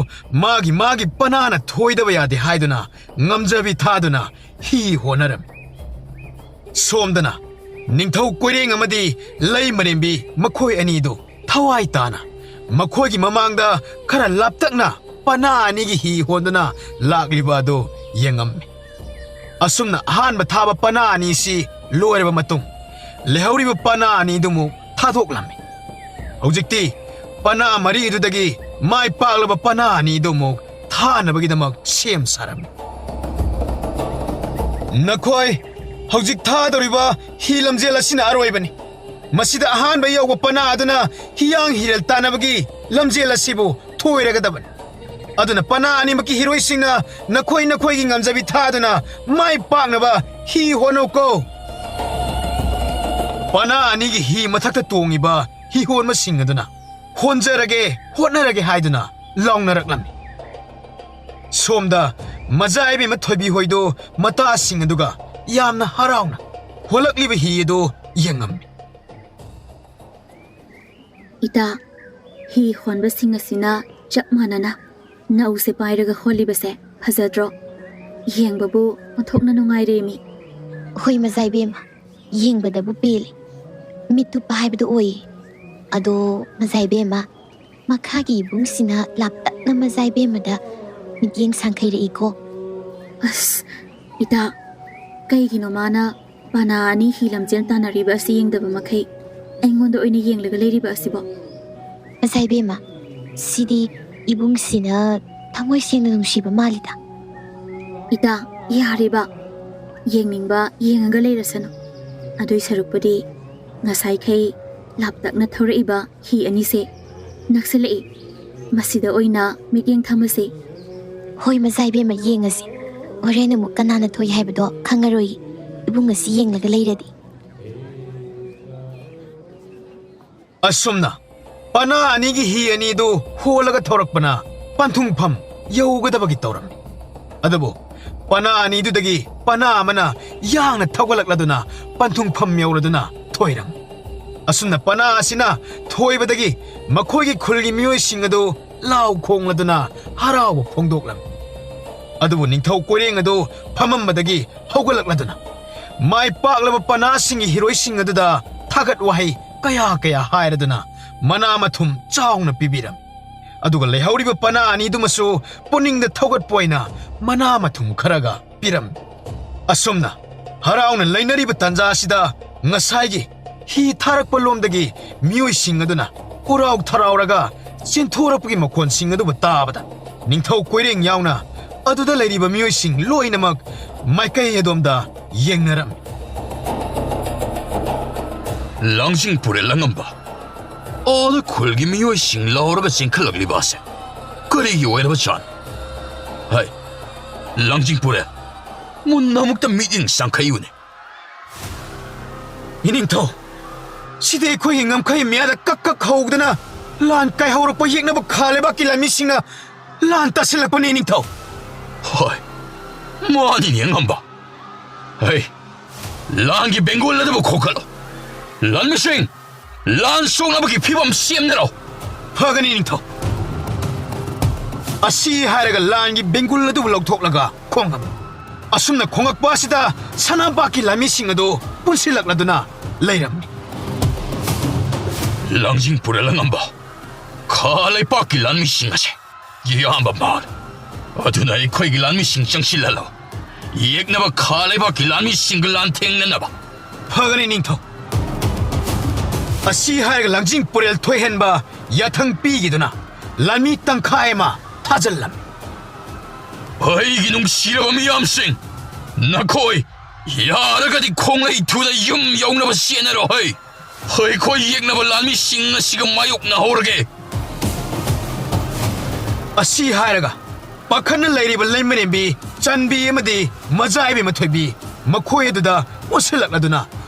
ꯃꯥꯒꯤ ꯃꯥꯒꯤ ꯄꯅꯥꯅ ꯊꯣꯏꯗꯕ ꯌꯥꯗꯦ ꯍꯥꯏꯗꯨꯅ ꯉꯝꯖꯕꯤ ꯊꯥꯗꯨꯅ ꯍꯤ ꯍꯣꯟꯅꯔꯝꯃꯤ꯫ ꯁꯣꯝꯗꯅ ꯅꯤꯡꯊꯧ ꯀꯣꯏꯔꯦꯡ ꯑꯃꯗꯤ ꯂꯩ ꯃꯔꯦꯝꯕꯤ ꯃꯈꯣꯏ ꯑꯅꯤꯗꯨ ꯊꯋꯥꯏ ꯇꯥꯅ ꯃꯈꯣꯏꯒꯤ ꯃꯃꯥꯡꯗ ꯈꯔ ꯂꯥꯞꯇꯛꯅ ꯄꯅꯥ ꯑꯅꯤꯒꯤ ꯍꯤ ꯍꯣꯟꯗꯨꯅ ꯂꯥꯛꯂꯤꯕ ꯑꯗꯨ ꯌꯦꯡꯉꯝꯃꯤ꯫ ꯑꯁꯨꯝꯅ ꯑꯍꯥꯟꯕ ꯊꯥꯕ ꯄꯅꯥ ꯑꯅꯤꯁꯤ ꯂꯣꯏꯔꯕ ꯃꯇꯨꯡ, ꯂꯩꯍꯧꯔꯤꯕ ꯄꯅꯥ ꯑꯅꯤꯗꯨꯃꯨꯛ ꯊꯥꯗꯣꯛꯂꯝꯃꯤ꯫ ꯍꯧꯖꯤꯛꯇꯤ ꯄꯅꯥ ꯃꯔꯤ ꯑꯗꯨꯗꯒꯤ ꯃꯥꯏ ꯄꯥꯛꯂꯕ ꯄꯅꯥ ꯑꯅꯤꯗꯨ ꯑꯃꯨꯛ ꯊꯥꯅꯕꯒꯤꯗꯃꯛ ꯁꯦꯝ ꯁꯥꯔꯝꯃꯤ꯫ ꯅꯈꯣꯏ, ꯍꯧꯖꯤꯛ ꯊꯥꯗꯧꯔꯤꯕ ꯍꯤ ꯂꯝꯖꯦꯜ ꯑꯁꯤꯅ ꯑꯔꯣꯏꯕꯅꯤ꯫ ꯃꯁꯤꯗ ꯑꯍꯥꯟꯕ ꯌꯧꯕ ꯄꯅꯥ ꯑꯗꯨꯅ ꯍꯤꯌꯥꯡ ꯍꯤꯔꯦꯜ ꯇꯥꯟꯅꯕꯒꯤ ꯂꯝꯖꯦꯜ ꯑꯁꯤꯕꯨ ꯊꯣꯏꯔꯒꯗꯕꯅꯤ꯫ ꯑꯗꯨꯅ ꯄꯅꯥ ꯑꯅꯤꯃꯛꯀꯤ ꯍꯤꯔꯣꯏꯁꯤꯡꯅ ꯅꯈꯣꯏ ꯅꯈꯣꯏꯒꯤ ꯉꯝꯖꯕꯤ ꯊꯥꯗꯨꯅ ꯃꯥꯏ ꯄꯥꯛꯅꯕ ꯍꯤ ꯍꯣꯠꯅꯧꯀꯣ꯫ ꯄꯅꯥ ꯑꯅꯤꯒꯤ ꯍꯤ ꯃꯊꯛꯇ ꯇꯣꯡꯉꯤꯕ ꯍꯤꯍꯣꯟꯕꯁꯤꯡ ꯑꯗꯨꯅ "ꯍꯣꯟꯖꯔꯒꯦ, ꯍꯣꯠꯅꯔꯒꯦ" ꯍꯥꯏꯗꯨꯅ ꯂꯥꯎꯅꯔꯛꯂꯝꯃꯤ꯫ ꯁꯣꯝꯗ ꯃꯖꯥ ꯏꯕꯦꯝꯃ ꯊꯣꯏꯕꯤ ꯍꯣꯏꯗꯨ ꯃꯇꯥꯁꯤꯡ ꯑꯗꯨꯒ ꯌꯥꯝꯅ ꯍꯔꯥꯎꯅ ꯍꯣꯜꯂꯛꯂꯤꯕ ꯍꯤ ꯑꯗꯨ ꯌꯦꯡꯉꯝꯃꯤ꯫ ꯏꯇꯥ, ꯍꯤ ꯍꯣꯟꯕꯁꯤꯡ ꯑꯁꯤꯅ ꯆꯞ ꯃꯥꯟꯅꯅ ꯅꯧꯁꯦ ꯄꯥꯏꯔꯒ ꯍꯣꯜꯂꯤꯕꯁꯦ ꯐꯖꯗ꯭ꯔꯣ? ꯌꯦꯡꯕꯕꯨ ꯑꯣꯟꯊꯣꯛꯅ ꯅꯨꯡꯉꯥꯏꯔꯦꯃꯤ꯫ ꯍꯣꯏ ꯃꯖꯥ ꯏꯕꯦꯝꯃ, ꯌꯦꯡꯕꯗꯕꯨ ꯄꯦꯜꯂꯤ꯫ ꯃꯤꯠ ꯊꯨꯞꯄ ꯍꯥꯏꯕꯗꯨ ꯑꯣꯏꯌꯦ꯫ ꯑꯗꯣ ꯃꯖꯥ ꯏꯕꯦꯝꯃ, ꯃꯈꯥꯒꯤ ꯏꯕꯨꯡꯁꯤꯅ ꯂꯥꯞꯇꯛꯅ ꯃꯖꯥ ꯏꯕꯦꯝꯃꯗ ꯃꯤꯠꯌꯦꯡ ꯁꯥꯡꯈꯩꯔꯛꯏꯀꯣ꯫ ꯑꯁ, ꯏꯇꯥ, ꯀꯩꯒꯤꯅꯣ ꯃꯥꯅ ꯄꯅꯥ ꯑꯅꯤ ꯍꯤ ꯂꯝꯖꯦꯜ ꯇꯥꯟꯅꯔꯤꯕ ꯑꯁꯤ ꯌꯦꯡꯗꯕ ꯃꯈꯩ ꯑꯩꯉꯣꯟꯗ ꯑꯣꯏꯅ ꯌꯦꯡꯂꯒ ꯂꯩꯔꯤꯕ ꯑꯁꯤꯕꯣ? ꯃꯖꯥ ꯏꯕꯦꯝꯃ, ꯁꯤꯗꯤ ꯏꯕꯨꯡꯁꯤꯅ ꯊꯃꯣꯏ ꯁꯦꯡꯅ ꯅꯨꯡꯁꯤꯕ ꯃꯥꯜꯂꯤꯗ꯫ ꯏꯇꯥ, ꯌꯥꯔꯤꯕ, ꯌꯦꯡꯅꯤꯡꯕ ꯌꯦꯡꯉꯒ ꯂꯩꯔꯁꯅꯨ꯫ ꯑꯗꯨꯏ ꯁꯔꯨꯛꯄꯨꯗꯤ ꯉꯁꯥꯏꯈꯩ ꯂꯥꯞꯇꯛꯅ ꯊꯧꯔꯛꯏꯕ ꯍꯤ ꯑꯅꯤꯁꯦ ꯅꯛꯁꯤꯜꯂꯛꯏ꯫ ꯃꯁꯤꯗ ꯑꯣꯏꯅ ꯃꯤꯠꯌꯦꯡ ꯊꯝꯃꯁꯤ꯫ ꯍꯣꯏ ꯃꯖꯥ ꯏꯕꯦꯝꯃ, ꯌꯦꯡꯉꯁꯤ꯫ ꯍꯣꯔꯦꯟ ꯑꯃꯨꯛ ꯀꯅꯥꯅ ꯊꯣꯏ ꯍꯥꯏꯕꯗꯣ ꯈꯪꯉꯔꯣꯏ꯫ ꯏꯕꯨꯡ ꯑꯁꯤ ꯌꯦꯡꯂꯒ ꯂꯩꯔꯗꯤ꯫ ꯑꯁꯨꯝꯅ ꯄꯅꯥ ꯑꯅꯤꯒꯤ ꯍꯤ ꯑꯅꯤꯗꯨ ꯍꯣꯜꯂꯒ ꯊꯧꯔꯛꯄꯅ ꯄꯟꯊꯨꯡꯐꯝ ꯌꯧꯒꯗꯕꯒꯤ ꯇꯧꯔꯝꯃꯤ꯫ ꯑꯗꯨꯕꯨ ꯄꯅꯥ ꯑꯅꯤꯗꯨꯗꯒꯤ ꯄꯅꯥ ꯑꯃꯅ ꯌꯥꯡꯅ ꯊꯧꯒꯠꯂꯛꯂꯗꯨꯅ ꯄꯟꯊꯨꯡꯐꯝ ꯌꯧꯔꯗꯨꯅ ꯊꯣꯏꯔꯝꯃꯤ꯫ ꯑꯁꯨꯝꯅ ꯄꯅꯥ ꯑꯁꯤꯅ ꯊꯣꯏꯕꯗꯒꯤ ꯃꯈꯣꯏꯒꯤ ꯈꯨꯜꯒꯤ ꯃꯤꯑꯣꯏꯁꯤꯡ ꯑꯗꯨ ꯂꯥꯎ ꯈꯣꯡꯂꯗꯨꯅ ꯍꯔꯥꯎꯕ ꯐꯣꯡꯗꯣꯛꯂꯝꯃꯤ꯫ ꯑꯗꯨꯕꯨ ꯅꯤꯡꯊꯧ ꯀꯣꯏꯔꯦꯡ ꯑꯗꯨ ꯐꯝꯃꯝꯕꯗꯒꯤ ꯍꯧꯒꯠꯂꯛꯂꯗꯨꯅ ꯃꯥꯏ ꯄꯥꯛꯂꯕ ꯄꯅꯥꯁꯤꯡꯒꯤ ꯍꯤꯔꯣꯏꯁꯤꯡ ꯑꯗꯨꯗ ꯊꯥꯒꯠ ꯋꯥꯍꯩ ꯀꯌꯥ ꯀꯌꯥ ꯍꯥꯏꯔꯗꯨꯅ ꯃꯅꯥ ꯃꯊꯨꯝ ꯆꯥꯎꯅ ꯄꯤꯕꯤꯔꯝꯃꯤ꯫ ꯑꯗꯨꯒ ꯂꯩꯍꯧꯔꯤꯕ ꯄꯅꯥ ꯑꯅꯤꯗꯨꯃꯁꯨ ꯄꯨꯛꯅꯤꯡꯗ ꯊꯧꯒꯠꯄ ꯑꯣꯏꯅ ꯃꯅꯥ ꯃꯊꯨꯝ ꯈꯔꯒ ꯄꯤꯔꯝꯃꯤ꯫ ꯑꯁꯨꯝꯅ ꯍꯔꯥꯎꯅ ꯂꯩꯅꯔꯤꯕ ꯇꯥꯟꯖꯥ ꯑꯁꯤꯗ ꯉꯁꯥꯏꯒꯤ ꯍꯤ ꯊꯥꯔꯛꯄ ꯂꯣꯝꯗꯒꯤ ꯃꯤꯑꯣꯏꯁꯤꯡ ꯑꯗꯨꯅ ꯄꯨꯔꯥꯎ ꯊꯔꯥꯎꯔꯒ ꯆꯦꯟꯊꯣꯔꯛꯄꯒꯤ ꯃꯈꯣꯟꯁꯤꯡ ꯑꯗꯨꯕꯨ ꯇꯥꯕꯗ, ꯅꯤꯡꯊꯧ ꯀꯣꯏꯔꯦꯡ ꯌꯥꯎꯅ ꯑꯗꯨꯗ ꯂꯩꯔꯤꯕ ꯃꯤꯑꯣꯏꯁꯤꯡ ꯂꯣꯏꯅꯃꯛ ꯃꯥꯏꯀꯩ ꯑꯗꯣꯝꯗ ꯌꯦꯡꯅꯔꯝꯃꯤ꯫ ꯂꯥꯡꯖꯤꯡ ꯄꯨꯔꯦꯜ ꯑꯉꯝꯕ, ꯑꯥꯗ ꯈꯨꯜꯒꯤ ꯃꯤꯑꯣꯏꯁꯤꯡ ꯂꯥꯎꯔꯒ ꯆꯦꯟꯈꯠꯂꯛꯂꯤꯕ ꯑꯁꯦ ꯀꯔꯤꯒꯤ ꯑꯣꯏꯔꯕ ꯖꯥꯠꯅꯣ? ꯍꯩ, ꯂꯥꯡꯖꯤꯡ ꯄꯨꯔꯦꯜ, ꯃꯨꯟꯅ ꯑꯃꯨꯛꯇ ꯃꯤꯠꯌꯦꯡ ꯆꯪꯈꯩꯌꯨꯅꯦ꯫ ꯏꯅꯤꯡꯊꯧ, ꯁꯤꯗꯤ ꯑꯩꯈꯣꯏꯒꯤ ꯉꯝꯈꯩ ꯃꯌꯥꯗ ꯀꯛ ꯀꯛ ꯍꯧꯗꯅ ꯂꯥꯟ ꯀꯥꯏꯍꯧꯔꯛꯄ ꯌꯦꯛꯅꯕ ꯈꯥ ꯂꯩꯕꯥꯛꯀꯤ ꯂꯥꯟꯃꯤꯁꯤꯡꯅ ꯂꯥꯟ ꯇꯥꯁꯤꯜꯂꯛꯄꯅꯤ, ꯏꯅꯤꯡꯊꯧ꯫ ꯍꯣꯏ, ꯃꯥꯅꯤꯅꯦ ꯑꯉꯝꯕ꯫ ꯍꯩ, ꯂꯥꯟꯒꯤ ꯕꯦꯡꯒꯨꯜ ꯑꯗꯨꯕꯨ ꯈꯣꯡꯒꯠꯂꯣ꯫ ꯂꯥꯟꯃꯤꯁꯤꯡ, ꯂꯥꯟ ꯁꯣꯛꯅꯕꯒꯤ ꯐꯤꯕꯝ ꯁꯦꯝꯅꯔꯣ꯫ ꯐꯒꯅꯤ, ꯅꯤꯡꯊꯧ꯫ ꯑꯁꯤ ꯍꯥꯏꯔꯒ ꯂꯥꯟꯒꯤ ꯕꯦꯡꯒꯨꯜ ꯑꯗꯨꯕꯨ ꯂꯧꯊꯣꯛꯂꯒ ꯈꯣꯡꯉꯝꯃꯤ꯫ ꯑꯁꯨꯝꯅ ꯈꯣꯡꯉꯛꯄ ꯑꯁꯤꯗ ꯁꯅꯥꯕꯥꯛꯀꯤ ꯂꯥꯟꯃꯤꯁꯤꯡ ꯑꯗꯨ ꯄꯨꯟꯁꯤꯜꯂꯛꯂꯗꯨꯅ ꯂꯩꯔꯝꯃꯤ꯫ ꯂꯥꯡꯖꯤꯡ ꯄꯨꯔꯦꯜ ꯑꯉꯝꯕ, ꯈꯥ ꯂꯩꯄꯥꯛꯀꯤ ꯂꯥꯟꯃꯤꯁꯤꯡ ꯑꯁꯦ ꯌꯥꯝꯕ ꯃꯥꯜꯂꯦ꯫ ꯑꯗꯨꯅ ꯑꯩꯈꯣꯏꯒꯤ ꯂꯥꯟꯃꯤꯁꯤꯡ ꯆꯪꯁꯤꯜꯍꯜꯂꯣ꯫ ꯌꯦꯛꯅꯕ ꯈꯥ ꯂꯩꯕꯥꯛꯀꯤ ꯂꯥꯟꯃꯤꯁꯤꯡꯒ ꯂꯥꯟꯊꯦꯡꯅꯅꯕ꯫ ꯐꯒꯅꯤ, ꯅꯤꯡꯊꯧ꯫ ꯑꯁꯤ ꯍꯥꯏꯔꯒ ꯂꯥꯡꯖꯤꯡ ꯄꯨꯔꯦꯜ ꯊꯣꯏꯍꯟꯕ ꯌꯥꯊꯪ ꯄꯤꯈꯤꯗꯨꯅ ꯂꯥꯟꯃꯤ ꯇꯪꯈꯥꯏ ꯑꯃ ꯊꯥꯖꯤꯜꯂꯝꯃꯤ꯫ ꯑꯩꯒꯤ ꯅꯨꯡꯁꯤꯔꯕ ꯃꯤꯌꯥꯝꯁꯤꯡ, ꯅꯈꯣꯏ ꯌꯥꯔꯒꯗꯤ ꯈꯣꯡꯂꯩ ꯊꯨꯅ ꯌꯨꯝ ꯌꯧꯅꯕ ꯆꯦꯟꯅꯔꯣ ꯍꯩ꯫ ꯑꯩꯈꯣꯏ ꯌꯦꯛꯅꯕ ꯂꯥꯟꯃꯤꯁꯤꯡ ꯑꯁꯤꯒ ꯃꯥꯌꯣꯛꯅꯍꯧꯔꯒꯦ꯫ ꯑꯁꯤ ꯍꯥꯏꯔꯒ ꯄꯥꯈꯠꯅ ꯂꯩꯔꯤꯕ ꯂꯩꯃꯔꯦꯝꯕꯤ ꯆꯟꯕꯤ ꯑꯃꯗꯤ ꯃꯖꯥꯏꯕꯤ ꯃꯊꯣꯏꯕꯤ ꯃꯈꯣꯏ ꯑꯗꯨꯗ ꯑꯣꯟꯁꯤꯜꯂꯛꯂꯗꯨꯅ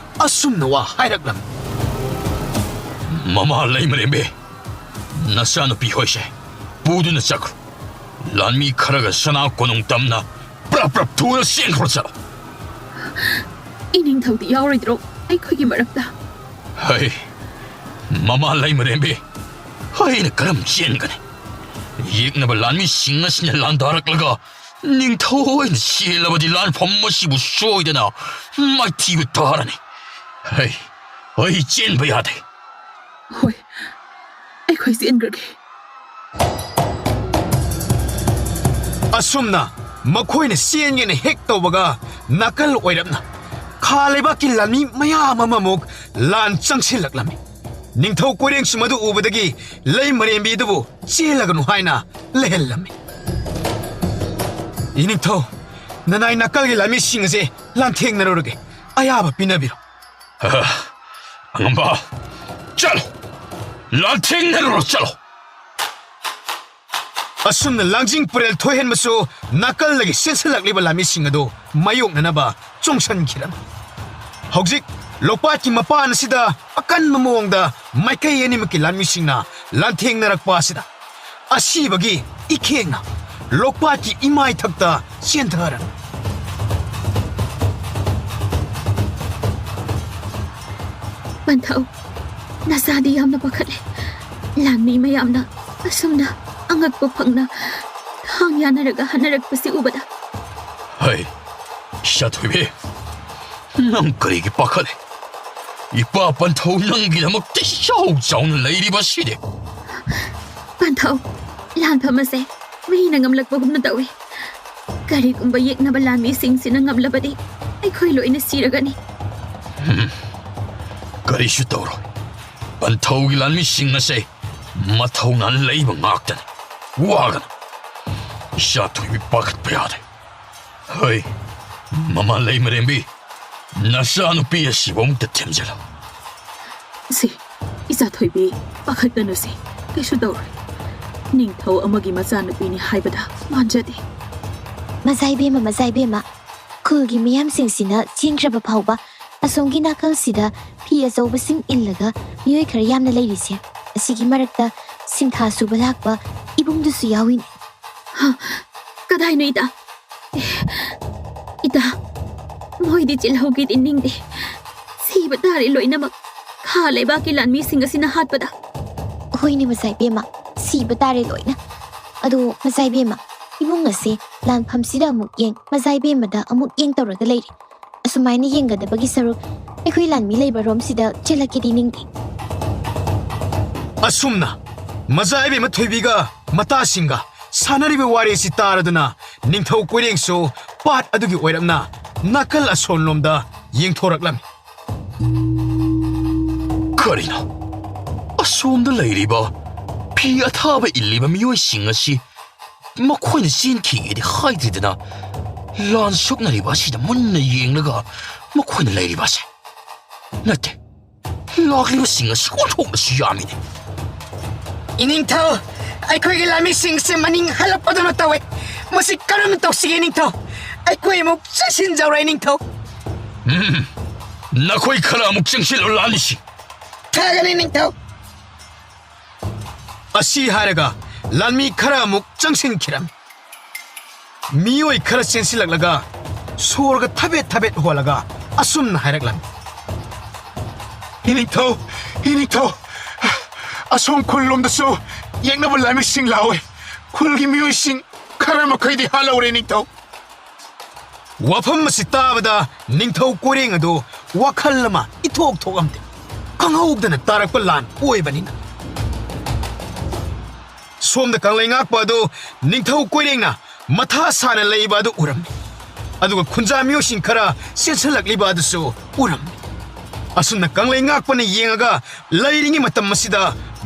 ꯑꯁꯨꯝꯅ ꯋꯥ ꯍꯥꯏꯔꯛꯂꯝꯃꯤ꯫ ꯃꯃꯥ ꯂꯩꯃꯔꯦꯝꯕꯤ, ꯅꯆꯥꯅꯨꯄꯤ ꯍꯣꯏꯁꯦ ꯄꯨꯗꯨꯅ ꯆꯠꯈ꯭ꯔꯣ꯫ ꯂꯥꯟꯃꯤ ꯈꯔꯒ ꯁꯅꯥ ꯀꯣꯅꯨꯡ ꯇꯝꯅ ꯄ꯭ꯔꯞ ꯄ꯭ꯔꯞ ꯊꯨꯅ ꯆꯦꯟꯈ꯭ꯔꯣ ꯆꯠꯂꯣ꯫ ꯏꯅꯤꯡꯊꯧꯗꯤ ꯌꯥꯎꯔꯣꯏꯗ꯭ꯔꯣ ꯑꯩꯈꯣꯏꯒꯤ ꯃꯔꯛꯇ? ꯍꯩ, ꯃꯃꯥ ꯂꯩꯃꯔꯦꯝꯕꯤ, ꯑꯩꯅ ꯀꯔꯝ ꯆꯦꯟꯒꯅꯤ? ꯌꯦꯛꯅꯕ ꯂꯥꯟꯃꯤꯁꯤꯡ ꯑꯁꯤꯅ ꯂꯥꯟꯗꯥꯔꯛꯂꯒ ꯅꯤꯡꯊꯧ ꯑꯣꯏꯅ ꯆꯦꯜꯂꯕꯗꯤ ꯂꯥꯟꯐꯝ ꯑꯁꯤꯕꯨ ꯁꯣꯏꯗꯅ ꯃꯥꯏꯊꯤꯕ ꯇꯥꯔꯅꯤ꯫ ꯍꯩ, ꯑꯩ ꯆꯦꯟꯕ ꯌꯥꯗꯦ꯫ ꯍꯣꯏ, ꯑꯩꯈꯣꯏ ꯆꯦꯟꯈ꯭ꯔꯒꯦ꯫ ꯑꯁꯨꯝꯅ ꯃꯈꯣꯏꯅ ꯆꯦꯟꯒꯦꯅ ꯍꯦꯛ ꯇꯧꯕꯒ ꯅꯥꯀꯜ ꯑꯣꯏꯔꯞꯅ ꯈꯥ ꯂꯩꯕꯥꯛꯀꯤ ꯂꯥꯟꯃꯤ ꯃꯌꯥꯝ ꯑꯃꯃꯨꯛ ꯂꯥꯟ ꯆꯪꯁꯤꯜꯂꯛꯂꯝꯃꯤ꯫ ꯅꯤꯡꯊꯧ ꯀꯣꯏꯔꯦꯡꯁꯨ ꯃꯗꯨ ꯎꯕꯗꯒꯤ ꯂꯩ ꯃꯔꯦꯝꯕꯤ ꯑꯗꯨꯕꯨ ꯆꯦꯜꯂꯒꯅꯨ ꯍꯥꯏꯅ ꯂꯩꯍꯜꯂꯝꯃꯤ꯫ ꯏꯅꯤꯡꯊꯧ, ꯅꯅꯥꯏ ꯅꯥꯀꯜꯒꯤ ꯂꯥꯟꯃꯤꯁꯤꯡ ꯑꯁꯦ ꯂꯥꯟꯊꯦꯡꯅꯔꯨꯔꯒꯦ꯫ ꯑꯌꯥꯕ ꯄꯤꯅꯕꯤꯔꯣ꯫ ꯑꯉꯝꯕ, ꯆꯠꯂꯣ! ꯂꯥꯟꯊꯦꯡꯅꯔꯨꯔꯣ, ꯆꯠꯂꯣ! ꯑꯁꯨꯝꯅ ꯂꯥꯡꯖꯤꯡ ꯄꯨꯔꯦꯜ ꯊꯣꯏꯍꯦꯟꯕꯁꯨ ꯅꯥꯀꯜꯗꯒꯤ ꯆꯦꯟꯁꯤꯜꯂꯛꯂꯤꯕ ꯂꯥꯟꯃꯤꯁꯤꯡ ꯑꯗꯨ ꯃꯥꯌꯣꯛꯅꯅꯕ ꯆꯣꯡꯁꯤꯟꯈꯤꯔꯝꯃꯤ꯫ ꯍꯧꯖꯤꯛ ꯂꯣꯛꯄꯥꯠꯀꯤ ꯃꯄꯥꯟ ꯑꯁꯤꯗ ꯑꯀꯟꯕ ꯃꯑꯣꯡꯗ ꯃꯥꯏꯀꯩ ꯑꯅꯤꯃꯛꯀꯤ ꯂꯥꯟꯃꯤꯁꯤꯡꯅ ꯂꯥꯟꯊꯦꯡꯅꯔꯛꯄ ꯑꯁꯤꯗ ꯑꯁꯤꯕꯒꯤ ꯏꯈꯦꯡꯅ ꯂꯣꯛꯄꯥꯠꯀꯤ ꯏꯃꯥꯏꯊꯛꯇ ꯆꯦꯟꯊꯔꯝꯃꯤ꯫ ꯄꯟꯊꯧ, ꯅꯆꯥꯗꯤ ꯌꯥꯝꯅ ꯄꯥꯈꯠꯂꯦ꯫ ꯂꯥꯟꯃꯤ ꯃꯌꯥꯝꯅ ꯑꯁꯨꯝꯅ ꯑꯉꯛꯄ ꯐꯪꯅ ꯊꯥꯡ ꯌꯥꯅꯔꯒ ꯍꯟꯅꯔꯛꯄꯁꯤ ꯎꯕꯗ꯫ ꯍꯩ, ꯏꯆꯥꯊꯣꯏꯕꯤ, ꯅꯪ ꯀꯔꯤꯒꯤ ꯄꯥꯈꯠꯂꯤ? ꯏꯄꯥ ꯄꯟꯊꯧ ꯅꯪꯒꯤꯗꯃꯛꯇ ꯏꯆꯥꯎ ꯆꯥꯎꯅ ꯂꯩꯔꯤꯕꯁꯤꯗꯤ꯫ ꯄꯟꯊꯧ, ꯂꯥꯟꯐꯝ ꯑꯁꯦ ꯃꯤꯅ ꯉꯝꯂꯛꯄꯒꯨꯝꯅ ꯇꯧꯏ꯫ ꯀꯔꯤꯒꯨꯝꯕ ꯌꯦꯛꯅꯕ ꯂꯥꯟꯃꯤꯁꯤꯡꯁꯤꯅ ꯉꯝꯂꯕꯗꯤ ꯑꯩꯈꯣꯏ ꯂꯣꯏꯅ ꯁꯤꯔꯒꯅꯤ꯫ ꯀꯔꯤꯁꯨ ꯇꯧꯔꯣꯏ꯫ ꯄꯟꯊꯧꯒꯤ ꯂꯥꯟꯃꯤꯁꯤꯡ ꯑꯁꯦ ꯃꯊꯧꯅꯥ ꯂꯩꯕ ꯉꯥꯛꯇꯅꯤ꯫ ꯋꯥꯒꯅꯨ꯫ ꯏꯆꯥꯊꯣꯏꯕꯤ ꯄꯥꯈꯠꯄ ꯌꯥꯗꯦ꯫ ꯍꯣꯏ, ꯃꯃꯥ ꯂꯩꯃꯔꯦꯝꯕꯤ, ꯅꯆꯥꯅꯨꯄꯤ ꯑꯁꯤꯕꯨ ꯑꯃꯨꯛꯇ ꯊꯦꯝꯖꯤꯜꯂꯨ꯫ ꯁꯤ, ꯏꯆꯥꯊꯣꯏꯕꯤ, ꯄꯥꯈꯠꯀꯅꯨꯁꯦ, ꯀꯩꯁꯨ ꯇꯧꯔꯣꯏ꯫ ꯅꯤꯡꯊꯧ ꯑꯃꯒꯤ ꯃꯆꯥꯅꯨꯄꯤꯅꯤ ꯍꯥꯏꯕꯗ ꯃꯥꯟꯖꯗꯦ꯫ ꯃꯖꯥ ꯏꯕꯦꯝꯃ, ꯃꯖꯥ ꯏꯕꯦꯝꯃ, ꯈꯨꯜꯒꯤ ꯃꯤꯌꯥꯝꯁꯤꯡꯁꯤꯅ ꯆꯦꯟꯈ꯭ꯔꯕ ꯐꯥꯎꯕ ꯑꯁꯣꯝꯒꯤ ꯅꯥꯀꯜꯁꯤꯗ ꯐꯤ ꯑꯆꯧꯕꯁꯤꯡ ꯏꯜꯂꯒ ꯃꯤꯑꯣꯏ ꯈꯔ ꯌꯥꯝꯅ ꯂꯩꯔꯤꯁꯦ, ꯑꯁꯤꯒꯤ ꯃꯔꯛꯇ ꯁꯤꯟꯊꯥ ꯁꯨꯕ ꯂꯥꯛꯄ ꯏꯕꯨꯡꯗꯨꯁꯨ ꯌꯥꯎꯏꯅꯦ꯫ ꯍ, ꯀꯗꯥꯏꯅꯣ ꯏꯇꯥ? ꯑꯦ, ꯏꯇꯥ, ꯃꯣꯏꯗꯤ ꯆꯤꯜꯍꯧꯒꯦꯗꯤ ꯅꯤꯡꯗꯦ꯫ ꯁꯤꯕ ꯇꯥꯔꯦ ꯂꯣꯏꯅꯃꯛ, ꯈꯥ ꯂꯩꯕꯥꯛꯀꯤ ꯂꯥꯟꯃꯤꯁꯤꯡ ꯑꯁꯤꯅ ꯍꯥꯠꯄꯗ꯫ ꯍꯣꯏꯅꯦ ꯃꯖꯥ ꯏꯕꯦꯝꯃ, ꯁꯤꯕ ꯇꯥꯔꯦ ꯂꯣꯏꯅ꯫ ꯑꯗꯣ ꯃꯖꯥ ꯏꯕꯦꯝꯃ, ꯏꯕꯨꯡ ꯑꯁꯦ ꯂꯥꯟꯐꯝꯁꯤꯗ ꯑꯃꯨꯛ ꯌꯦꯡ, ꯃꯖꯥ ꯏꯕꯦꯝꯃꯗ ꯑꯃꯨꯛ ꯌꯦꯡ ꯇꯧꯔꯒ ꯂꯩꯔꯦ꯫ ꯑꯁꯨꯃꯥꯏꯅ ꯌꯦꯡꯒꯗꯕꯒꯤ ꯁꯔꯨꯛ ꯑꯩꯈꯣꯏ ꯂꯥꯟꯃꯤ ꯂꯩꯕ ꯔꯣꯝꯁꯤꯗ ꯆꯦꯜꯂꯛꯀꯦꯗꯤ ꯅꯤꯡꯗꯦ꯫ ꯑꯁꯨꯝꯅ ꯃꯖꯥ ꯏꯕꯦꯝꯃ ꯊꯣꯏꯕꯤꯒ ꯃꯇꯥꯁꯤꯡꯒ ꯁꯥꯟꯅꯔꯤꯕ ꯋꯥꯔꯤꯁꯤ ꯇꯥꯔꯗꯨꯅ ꯅꯤꯡꯊꯧ ꯀꯣꯏꯔꯦꯡꯁꯨ ꯄꯥꯠ ꯑꯗꯨꯒꯤ ꯑꯣꯏꯔꯞꯅ ꯅꯥꯀꯜ ꯑꯁꯣꯟꯂꯣꯝꯗ ꯌꯦꯡꯊꯣꯔꯛꯂꯝꯃꯤ꯫ ꯀꯔꯤꯅꯣ? ꯁꯣꯝꯗ ꯂꯩꯔꯤꯕ ꯐꯤ ꯑꯊꯥꯕ ꯏꯜꯂꯤꯕ ꯃꯤꯑꯣꯏꯁꯤꯡ ꯑꯁꯤ ꯃꯈꯣꯏꯅ ꯆꯦꯟꯈꯤꯒꯦꯗꯤ ꯍꯥꯏꯗ꯭ꯔꯤꯗꯅ, ꯂꯥꯟ ꯁꯣꯛꯅꯔꯤꯕ ꯑꯁꯤꯗ ꯃꯨꯟꯅ ꯌꯦꯡꯂꯒ ꯃꯈꯣꯏꯅ ꯂꯩꯔꯤꯕ ꯑꯁꯦ ꯅꯠꯇꯦ, ꯂꯥꯛꯂꯤꯕꯁꯤꯡ ꯑꯁꯤ ꯑꯣꯟꯊꯣꯛꯅꯁꯨ ꯌꯥꯝꯃꯤꯅꯦ꯫ ꯏꯅꯤꯡꯊꯧ, ꯑꯩꯈꯣꯏꯒꯤ ꯂꯥꯟꯃꯤꯁꯤꯡꯁꯦ ꯃꯅꯤꯡ ꯍꯜꯂꯛꯄꯗꯧꯅ ꯇꯧꯋꯦ꯫ ꯃꯁꯤ ꯀꯔꯝꯅ ꯇꯧꯁꯤꯒꯦ, ꯏꯅꯤꯡꯊꯧ? ꯑꯩꯈꯣꯏ ꯑꯃꯨꯛ ꯆꯪꯁꯤꯟꯖꯧꯔꯣ, ꯏꯅꯤꯡꯊꯧ? ꯎꯝ, ꯅꯈꯣꯏ ꯈꯔ ꯑꯃꯨꯛ ꯆꯪꯁꯤꯜꯂꯣ, ꯂꯥꯟꯃꯤꯁꯤꯡ꯫ ꯐꯒꯅꯤ, ꯏꯅꯤꯡꯊꯧ꯫ ꯑꯁꯤ ꯍꯥꯏꯔꯒ ꯂꯥꯟꯃꯤ ꯈꯔ ꯑꯃꯨꯛ ꯆꯪꯁꯤꯟꯈꯤꯔꯝꯃꯤ꯫ ꯃꯤꯑꯣꯏ ꯈꯔ ꯆꯦꯟꯁꯤꯜꯂꯛꯂꯒ ꯁꯣꯔꯒ ꯊꯕꯦꯠ ꯊꯕꯦꯠ ꯍꯣꯜꯂꯒ ꯑꯁꯨꯝꯅ ꯍꯥꯏꯔꯛꯂꯝꯃꯤ꯫ ꯏꯅꯤꯡꯊꯧ, ꯏꯅꯤꯡꯊꯧ, ꯑꯁꯣꯝ ꯈꯨꯜ ꯂꯣꯝꯗꯁꯨ ꯌꯦꯛꯅꯕ ꯂꯥꯟꯃꯤꯁꯤꯡ ꯂꯥꯛꯑꯣꯏ꯫ ꯈꯨꯜꯒꯤ ꯃꯤꯑꯣꯏꯁꯤꯡ ꯈꯔ ꯃꯈꯩꯗꯤ ꯍꯥꯠꯍꯧꯔꯦ, ꯏꯅꯤꯡꯊꯧ꯫ ꯋꯥꯐꯝ ꯑꯁꯤ ꯇꯥꯕꯗ ꯅꯤꯡꯊꯧ ꯀꯣꯏꯔꯦꯡ ꯑꯗꯨ ꯋꯥꯈꯜ ꯑꯃ ꯏꯊꯣꯛ ꯊꯣꯛꯂꯝꯗꯦ꯫ ꯈꯪꯍꯧꯗꯅ ꯇꯥꯔꯛꯄ ꯂꯥꯟ ꯑꯣꯏꯕꯅꯤꯅ꯫ ꯁꯣꯝꯗ ꯀꯪꯂꯩ ꯉꯥꯛꯄ ꯑꯗꯨ ꯅꯤꯡꯊꯧ ꯀꯣꯏꯔꯦꯡꯅ ꯃꯊꯥ ꯁꯥꯅ ꯂꯩꯕ ꯑꯗꯨ ꯎꯔꯝꯃꯤ꯫ ꯑꯗꯨꯒ ꯈꯨꯟꯖꯥ ꯃꯤꯑꯣꯏꯁꯤꯡ ꯈꯔ ꯆꯦꯟꯁꯤꯜꯂꯛꯂꯤꯕ ꯑꯗꯨꯁꯨ ꯎꯔꯝꯃꯤ꯫ ꯑꯁꯨꯝꯅ ꯀꯪꯂꯩ ꯉꯥꯛꯄꯅ ꯌꯦꯡꯉꯒ ꯂꯩꯔꯤꯉꯩ ꯃꯇꯝ ꯑꯁꯤꯗ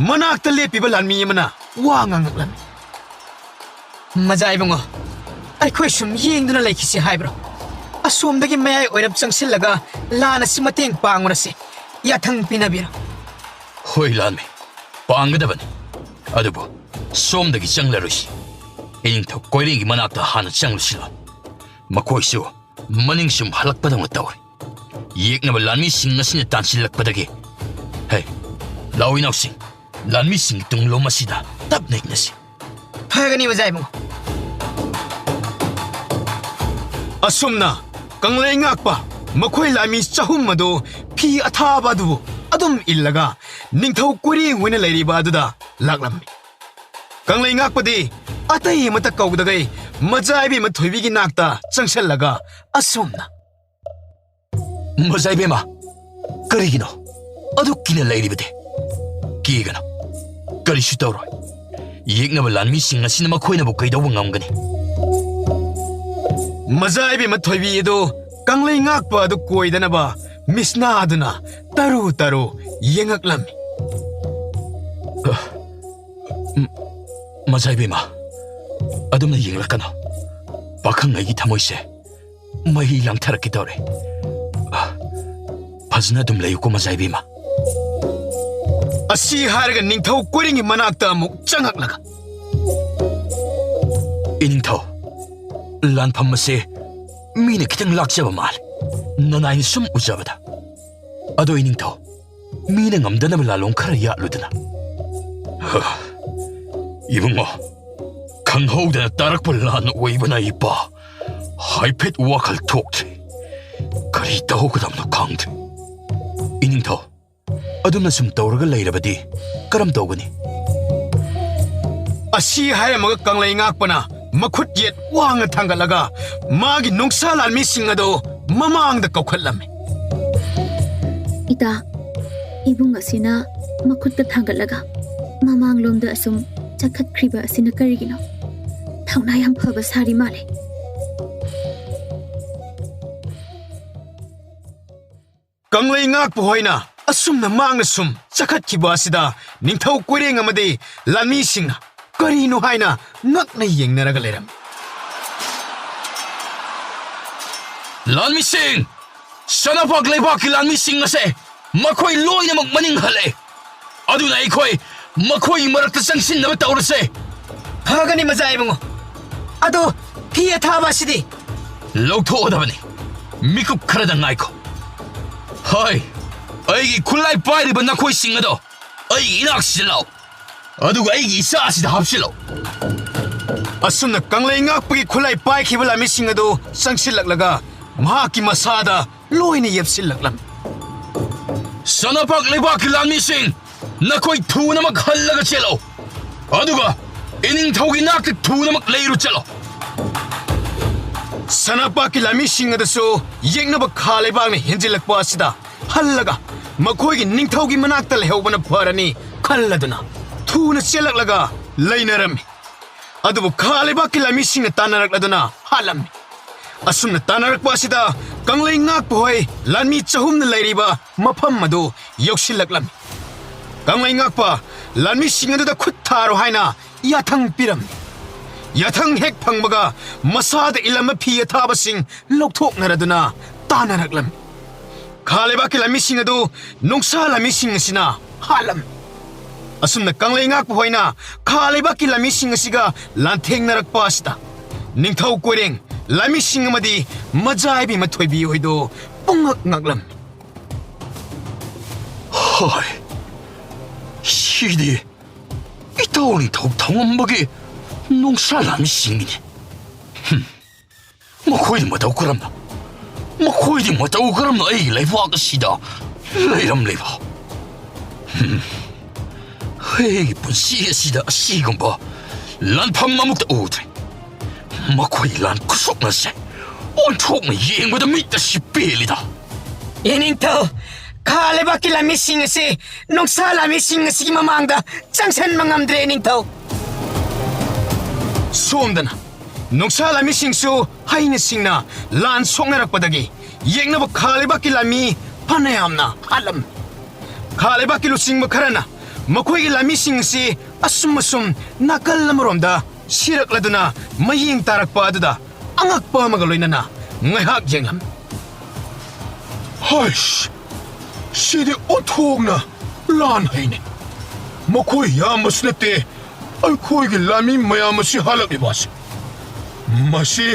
ꯃꯅꯥꯛꯇ ꯂꯦꯞꯄꯤꯕ ꯂꯥꯟꯃꯤ ꯑꯃꯅ ꯋꯥ ꯉꯥꯡꯂꯛꯂꯝꯃꯤ꯫ ꯃꯖꯥ ꯏꯕꯨꯡꯉꯣ, ꯑꯩꯈꯣꯏ ꯁꯨꯝ ꯌꯦꯡꯗꯨꯅ ꯂꯩꯈꯤꯁꯤ ꯍꯥꯏꯕ꯭ꯔꯣ? ꯑꯁꯣꯝꯗꯒꯤ ꯃꯌꯥꯏ ꯑꯣꯏꯔꯞ ꯆꯪꯁꯤꯜꯂꯒ ꯂꯥꯟ ꯑꯁꯤ ꯃꯇꯦꯡ ꯄꯥꯡꯉꯨꯔꯁꯤ꯫ ꯌꯥꯊꯪ ꯄꯤꯅꯕꯤꯔꯣ꯫ ꯍꯣꯏ ꯂꯥꯟꯃꯤ, ꯄꯥꯡꯒꯗꯕꯅꯤ꯫ ꯑꯗꯨꯕꯨ ꯁꯣꯝꯗꯒꯤ ꯆꯪꯂꯔꯣꯏꯁꯤ꯫ ꯏꯅꯤꯡꯊꯧ ꯀꯣꯏꯔꯦꯡꯒꯤ ꯃꯅꯥꯛꯇ ꯍꯥꯟꯅ ꯆꯪꯂꯨꯁꯤ ꯂꯥꯎ꯫ ꯃꯈꯣꯏꯁꯨ ꯃꯅꯤꯡ ꯁꯨꯝ ꯍꯜꯂꯛꯄꯗꯧꯅ ꯇꯧꯔꯦ꯫ ꯌꯦꯛꯅꯕ ꯂꯥꯟꯃꯤꯁꯤꯡ ꯑꯁꯤꯅ ꯇꯥꯟꯁꯤꯜꯂꯛꯄꯗꯒꯤ꯫ ꯍꯦ, ꯂꯥꯎ ꯏꯅꯥꯎꯁꯤꯡ, ꯂꯥꯟꯃꯤꯁꯤꯡꯒꯤ ꯇꯨꯡꯂꯣꯝ ꯑꯁꯤꯗ ꯇꯞꯅ ꯏꯛꯅꯁꯤ꯫ ꯐꯒꯅꯤ, ꯑꯣꯖꯥ ꯏꯕꯨꯡꯉꯣ꯫ ꯑꯁꯨꯝꯅ ꯀꯪꯂꯩ ꯉꯥꯛꯄ ꯃꯈꯣꯏ ꯂꯥꯟꯃꯤ ꯆꯍꯨꯝ ꯑꯗꯨ ꯐꯤ ꯑꯊꯥꯕ ꯑꯗꯨꯕꯨ ꯑꯗꯨꯝ ꯏꯜꯂꯒ ꯅꯤꯡꯊꯧ ꯀꯣꯏꯔꯦꯡ ꯑꯣꯏꯅ ꯂꯩꯔꯤꯕ ꯑꯗꯨꯗ ꯂꯥꯛꯂꯝꯃꯤ꯫ ꯀꯪꯂꯩ ꯉꯥꯛꯄꯗꯤ ꯑꯇꯩ ꯑꯃꯠꯇ ꯀꯧꯗꯈꯩ ꯃꯖꯥ ꯏꯕꯦꯝꯃ ꯊꯣꯏꯕꯤꯒꯤ ꯅꯥꯛꯇ ꯆꯪꯁꯤꯜꯂꯒ ꯑꯁꯨꯝꯅ꯫ ꯃꯖꯥ ꯏꯕꯦꯝꯃ, ꯀꯔꯤꯒꯤꯅꯣ ꯑꯗꯨꯛ ꯀꯤꯅ ꯂꯩꯔꯤꯕꯗꯤ? ꯀꯤꯒꯅꯨ, ꯀꯔꯤꯁꯨ ꯇꯧꯔꯣꯏ꯫ ꯌꯦꯛꯅꯕ ꯂꯥꯟꯃꯤꯁꯤꯡ ꯑꯁꯤꯅ ꯃꯈꯣꯏꯅꯕꯨ ꯀꯩꯗꯧꯕ ꯉꯝꯒꯅꯤ? ꯃꯖꯥ ꯏꯕꯦꯝꯃ ꯊꯣꯏꯕꯤ ꯑꯗꯨ ꯀꯪꯂꯩ ꯉꯥꯛꯄ ꯑꯗꯨ ꯀꯣꯏꯗꯅꯕ ꯃꯤꯁꯅꯥ ꯑꯗꯨꯅ ꯇꯔꯨ ꯇꯔꯨ ꯌꯦꯡꯉꯛꯂꯝꯃꯤ꯫ ꯎꯝ, ꯃꯖꯥꯏꯕꯦꯝꯃ, ꯑꯗꯨꯝꯅ ꯌꯦꯡꯂꯛꯀꯅꯨ꯫ ꯄꯥꯈꯪ ꯑꯩꯒꯤ ꯊꯃꯣꯏꯁꯦ ꯃꯍꯤ ꯂꯥꯡꯊꯔꯛꯀꯦ ꯇꯧꯔꯦ꯫ ꯑ, ꯐꯖꯅ ꯑꯗꯨꯝ ꯂꯩꯌꯨꯀꯣ, ꯃꯖꯥꯏꯕꯦꯝꯃ꯫ ꯑꯁꯤ ꯍꯥꯏꯔꯒ ꯅꯤꯡꯊꯧ ꯀꯣꯏꯔꯦꯡꯒꯤ ꯃꯅꯥꯛꯇ ꯑꯃꯨꯛ ꯆꯪꯉꯛꯂꯒ, "ꯏꯅꯤꯡꯊꯧ, ꯂꯥꯟꯐꯝ ꯑꯁꯦ ꯃꯤꯅ ꯈꯤꯇꯪ ꯂꯥꯛꯆꯕ ꯃꯥꯜꯂꯦ, ꯅꯅꯥꯏꯅ ꯁꯨꯝ ꯎꯖꯕꯗ꯫ ꯑꯗꯣ ꯏꯅꯤꯡꯊꯧ, ꯃꯤꯅ ꯉꯝꯗꯅꯕ ꯂꯥꯂꯣꯡ ꯈꯔ ꯌꯥꯠꯂꯨꯗꯅ꯫" ꯍ, ꯏꯕꯨꯡꯉꯣ, ꯈꯪꯍꯧꯗꯅ ꯇꯥꯔꯛꯄ ꯂꯥꯟ ꯑꯣꯏꯕꯅ ꯏꯄꯥ ꯍꯥꯏꯐꯦꯠ ꯋꯥꯈꯜ ꯊꯣꯛꯇ꯭ꯔꯦ꯫ ꯀꯔꯤ ꯇꯧꯒꯗꯕꯅꯣ ꯈꯪꯗ꯭ꯔꯦ꯫ ꯏꯅꯤꯡꯊꯧ, ꯑꯗꯨꯝꯅ ꯁꯨꯝ ꯇꯧꯔꯒ ꯂꯩꯔꯕꯗꯤ ꯀꯔꯝ ꯇꯧꯒꯅꯤ? ꯑꯁꯤ ꯍꯥꯏꯔꯝꯃꯒ ꯀꯪꯂꯩ ꯉꯥꯛꯄꯅ ꯃꯈꯨꯠ ꯌꯦꯠ ꯋꯥꯡꯅ ꯊꯥꯡꯒꯠꯂꯒ ꯃꯥꯒꯤ ꯅꯨꯡꯁꯥ ꯂꯥꯟꯃꯤꯁꯤꯡ ꯑꯗꯨ ꯃꯃꯥꯡꯗ ꯀꯧꯈꯠꯂꯝꯃꯤ꯫ "ꯏꯇꯥ, ꯏꯕꯨꯡ ꯑꯁꯤꯅ ꯃꯈꯨꯠꯇ ꯊꯥꯡꯒꯠꯂꯒ ꯃꯃꯥꯡꯂꯣꯝꯗ ꯑꯁꯨꯝ ꯆꯠꯈꯠꯈ꯭ꯔꯤꯕ ꯑꯁꯤꯅ ꯀꯔꯤꯒꯤꯅꯣ? ꯊꯧꯅꯥ ꯌꯥꯝ ꯐꯕ ꯁꯥꯔꯤ ꯃꯥꯜꯂꯦ꯫" ꯀꯪꯂꯩ ꯉꯥꯛꯄ ꯍꯣꯏꯅ ꯑꯁꯨꯝꯅ ꯃꯥꯡꯅ ꯁꯨꯝ ꯆꯈꯠꯈꯤꯕ ꯑꯁꯤꯗ ꯅꯤꯡꯊꯧ ꯀꯣꯏꯔꯦꯡ ꯑꯃꯗꯤ ꯂꯥꯟꯃꯤꯁꯤꯡꯅ ꯀꯔꯤꯅꯣ ꯍꯥꯏꯅ ꯉꯛꯅ ꯌꯦꯡꯅꯔꯒ ꯂꯩꯔꯝꯃꯤ꯫ "ꯂꯥꯟꯃꯤꯁꯤꯡ! ꯁꯅꯥꯄꯥꯛ ꯂꯩꯕꯥꯛꯀꯤ ꯂꯥꯟꯃꯤꯁꯤꯡ ꯑꯁꯦ ꯃꯈꯣꯏ ꯂꯣꯏꯅꯃꯛ ꯃꯅꯤꯡ ꯍꯜꯂꯦ꯫ ꯑꯗꯨꯅ ꯑꯩꯈꯣꯏ ꯃꯈꯣꯏꯒꯤ ꯃꯔꯛꯇ ꯆꯪꯁꯤꯟꯅꯕ ꯇꯧꯔꯁꯦ꯫" "ꯐꯒꯅꯤ, ꯃꯖꯥ ꯏꯕꯨꯡꯉꯣ꯫ ꯑꯗꯣ ꯐꯤ ꯑꯊꯥꯕ ꯑꯁꯤꯗꯤ?" "ꯂꯧꯊꯣꯛꯑꯗꯕꯅꯤ꯫ ꯃꯤꯀꯨꯞ ꯈꯔꯗ ꯉꯥꯏꯈꯣ꯫ ꯍꯣꯏ, ꯑꯩꯒꯤ ꯈꯨꯠꯂꯥꯏ ꯄꯥꯏꯔꯤꯕ ꯅꯈꯣꯏꯁꯤꯡ ꯑꯗꯣ ꯑꯩꯒꯤ ꯏꯅꯥꯛꯁꯤꯗ ꯂꯥꯛꯑꯣ꯫ ꯑꯗꯨꯒ ꯑꯩꯒꯤ ꯏꯆꯥ ꯑꯁꯤꯗ ꯍꯥꯞꯆꯤꯜꯂꯣ꯫" ꯑꯁꯨꯝꯅ ꯀꯪꯂꯩ ꯉꯥꯛꯄꯒꯤ ꯈꯨꯠꯂꯥꯏ ꯄꯥꯏꯈꯤꯕ ꯂꯥꯟꯃꯤꯁꯤꯡ ꯑꯗꯨ ꯆꯪꯁꯤꯜꯂꯛꯂꯒ ꯃꯍꯥꯛꯀꯤ ꯃꯁꯥꯗ ꯂꯣꯏꯅ ꯌꯦꯞꯁꯤꯜꯂꯛꯂꯝꯃꯤ꯫ "ꯁꯅꯥꯄꯥꯛ ꯂꯩꯕꯥꯛꯀꯤ ꯂꯥꯟꯃꯤꯁꯤꯡ, ꯅꯈꯣꯏ ꯊꯨꯅꯃꯛ ꯍꯜꯂꯒ ꯆꯦꯜꯂꯣ꯫ ꯑꯗꯨꯒ ꯏꯅꯤꯡꯊꯧꯒꯤ ꯅꯥꯛꯇ ꯊꯨꯅꯃꯛ ꯂꯩꯔꯨ ꯆꯠꯂꯣ꯫" ꯁꯅꯥꯄꯥꯛꯀꯤ ꯂꯥꯟꯃꯤꯁꯤꯡ ꯑꯗꯨꯁꯨ ꯌꯦꯛꯅꯕ ꯈꯥ ꯂꯩꯕꯥꯛꯅ ꯍꯦꯟꯖꯤꯜꯂꯛꯄ ꯑꯁꯤꯗ ꯍꯜꯂꯒ ꯃꯈꯣꯏꯒꯤ ꯅꯤꯡꯊꯧꯒꯤ ꯃꯅꯥꯛꯇ ꯂꯩꯍꯧꯕꯅ ꯐꯔꯅꯤ ꯈꯜꯂꯗꯨꯅ ꯊꯨꯅ ꯆꯦꯜꯂꯛꯂꯒ ꯂꯩꯅꯔꯝꯃꯤ꯫ ꯑꯗꯨꯕꯨ ꯈꯥ ꯂꯩꯕꯥꯛꯀꯤ ꯂꯥꯟꯃꯤꯁꯤꯡꯅ ꯇꯥꯟꯅꯔꯛꯂꯗꯨꯅ ꯍꯥꯠꯂꯝꯃꯤ꯫ ꯑꯁꯨꯝꯅ ꯇꯥꯟꯅꯔꯛꯄ ꯑꯁꯤꯗ ꯀꯪꯂꯩ ꯉꯥꯛꯄ ꯍꯣꯏ ꯂꯥꯟꯃꯤ ꯆꯍꯨꯝꯅ ꯂꯩꯔꯤꯕ ꯃꯐꯝ ꯑꯗꯨ ꯌꯧꯁꯤꯜꯂꯛꯂꯝꯃꯤ꯫ ꯀꯪꯂꯩ ꯉꯥꯛꯄ ꯂꯥꯟꯃꯤꯁꯤꯡ ꯑꯗꯨꯗ ꯈꯨꯠ ꯊꯥꯔꯣ ꯍꯥꯏꯅ ꯌꯥꯊꯪ ꯄꯤꯔꯝꯃꯤ꯫ ꯌꯥꯊꯪ ꯍꯦꯛ ꯐꯪꯕꯒ ꯃꯁꯥꯗ ꯏꯜꯂꯝꯕ ꯐꯤ ꯑꯊꯥꯕꯁꯤꯡ ꯂꯧꯊꯣꯛꯅꯔꯗꯨꯅ ꯇꯥꯟꯅꯔꯛꯂꯝꯃꯤ꯫ ꯈꯥ ꯂꯩꯕꯥꯛꯀꯤ ꯂꯥꯟꯃꯤꯁꯤꯡ ꯑꯗꯨ ꯅꯣꯡꯁꯥ ꯂꯥꯟꯃꯤꯁꯤꯡ ꯑꯁꯤꯅ ꯍꯥꯠꯂꯝꯃꯤ꯫ ꯑꯁꯨꯝꯅ ꯀꯪꯂꯩ ꯉꯥꯛꯄ ꯍꯣꯏꯅ ꯈꯥ ꯂꯩꯕꯥꯛꯀꯤ ꯂꯥꯟꯃꯤꯁꯤꯡ ꯑꯁꯤꯒ ꯂꯥꯟꯊꯦꯡꯅꯔꯛꯄ ꯑꯁꯤꯗ ꯅꯤꯡꯊꯧ ꯀꯣꯏꯔꯦꯡ, ꯂꯥꯟꯃꯤꯁꯤꯡ ꯑꯃꯗꯤ ꯃꯖꯥ ꯏꯕꯦꯝꯃ ꯊꯣꯏꯕꯤ ꯍꯣꯏꯗꯣ ꯄꯨꯡꯉꯛ ꯉꯛꯂꯝꯃꯤ꯫ ꯍꯥꯏ, ꯁꯤꯗꯤ ꯏꯇꯥꯎ ꯅꯤꯡꯊꯧ ꯊꯧꯉꯝꯕꯒꯤ ꯅꯣꯡꯁꯥ ꯂꯥꯟꯃꯤꯁꯤꯡꯅꯤꯅꯦ꯫ ꯍꯨꯝ, ꯃꯈꯣꯏꯅ ꯃꯇꯧ ꯀꯔꯝꯅ, ꯃꯈꯣꯏꯗꯤ ꯃꯇꯧ ꯀꯔꯝꯅ ꯑꯩꯒꯤ ꯂꯩꯕꯥꯛ ꯑꯁꯤꯗ ꯂꯩꯔꯝꯂꯤꯕ? ꯍꯨꯝ, ꯑꯩꯒꯤ ꯄꯨꯟꯁꯤ ꯑꯁꯤꯗ ꯑꯁꯤꯒꯨꯝꯕ ꯂꯥꯟꯐꯝ ꯑꯃꯨꯛꯇ ꯎꯗ꯭ꯔꯤ꯫ ꯃꯈꯣꯏ ꯂꯥꯟ ꯈꯨꯁꯣꯛꯅꯁꯦ ꯑꯣꯟꯊꯣꯛꯅ ꯌꯦꯡꯕꯗ ꯃꯤꯠ ꯑꯁꯤ ꯄꯦꯜꯂꯤꯗ꯫ ꯏꯅꯤꯡꯊꯧ, ꯈꯥ ꯂꯩꯕꯥꯛꯀꯤ ꯂꯥꯟꯃꯤꯁꯤꯡ ꯑꯁꯤ ꯅꯣꯡꯁꯥ ꯂꯥꯟꯃꯤꯁꯤꯡ ꯑꯁꯤꯒꯤ ꯃꯃꯥꯡꯗ ꯆꯪꯁꯤꯟꯕ ꯉꯝꯗ꯭ꯔꯦ, ꯏꯅꯤꯡꯊꯧ꯫ ꯁꯣꯝꯗꯅ ꯅꯣꯡꯁꯥ ꯂꯥꯟꯃꯤꯁꯤꯡꯁꯨ ꯍꯩꯅ ꯁꯤꯡꯅ ꯂꯥꯟ ꯁꯣꯛꯅꯔꯛꯄꯗꯒꯤ ꯌꯦꯛꯅꯕ ꯈꯥ ꯂꯩꯕꯥꯛꯀꯤ ꯂꯥꯟꯃꯤ ꯐꯅꯌꯥꯝꯅ ꯍꯥꯠꯂꯝꯃꯤ꯫ ꯈꯥ ꯂꯩꯕꯥꯛꯀꯤ ꯂꯨꯆꯤꯡꯕ ꯈꯔꯅ ꯃꯈꯣꯏꯒꯤ ꯂꯥꯟꯃꯤꯁꯤꯡ ꯑꯁꯤ ꯑꯁꯨꯝ ꯑꯁꯨꯝ ꯅꯥꯀꯜ ꯑꯃꯔꯣꯝꯗ ꯁꯤꯔꯛꯂꯗꯨꯅ ꯃꯌꯦꯡ ꯇꯥꯔꯛꯄ ꯑꯗꯨꯗ ꯑꯉꯛꯄ ꯑꯃꯒ ꯂꯣꯏꯅꯅ ꯉꯥꯏꯍꯥꯛ ꯌꯦꯡꯂꯝꯃꯤ꯫ ꯍꯩꯁ! ꯁꯤꯗꯤ ꯑꯣꯟꯊꯣꯛꯅ ꯂꯥꯟ ꯍꯩꯅꯦ꯫ ꯃꯈꯣꯏ ꯌꯥꯝꯕꯁꯨ ꯅꯠꯇꯦ, ꯑꯩꯈꯣꯏꯒꯤ ꯂꯥꯟꯃꯤ ꯃꯌꯥꯝ ꯑꯁꯤ ꯍꯥꯠꯂꯛꯂꯤꯕ ꯑꯁꯤ꯫ ꯃꯁꯤ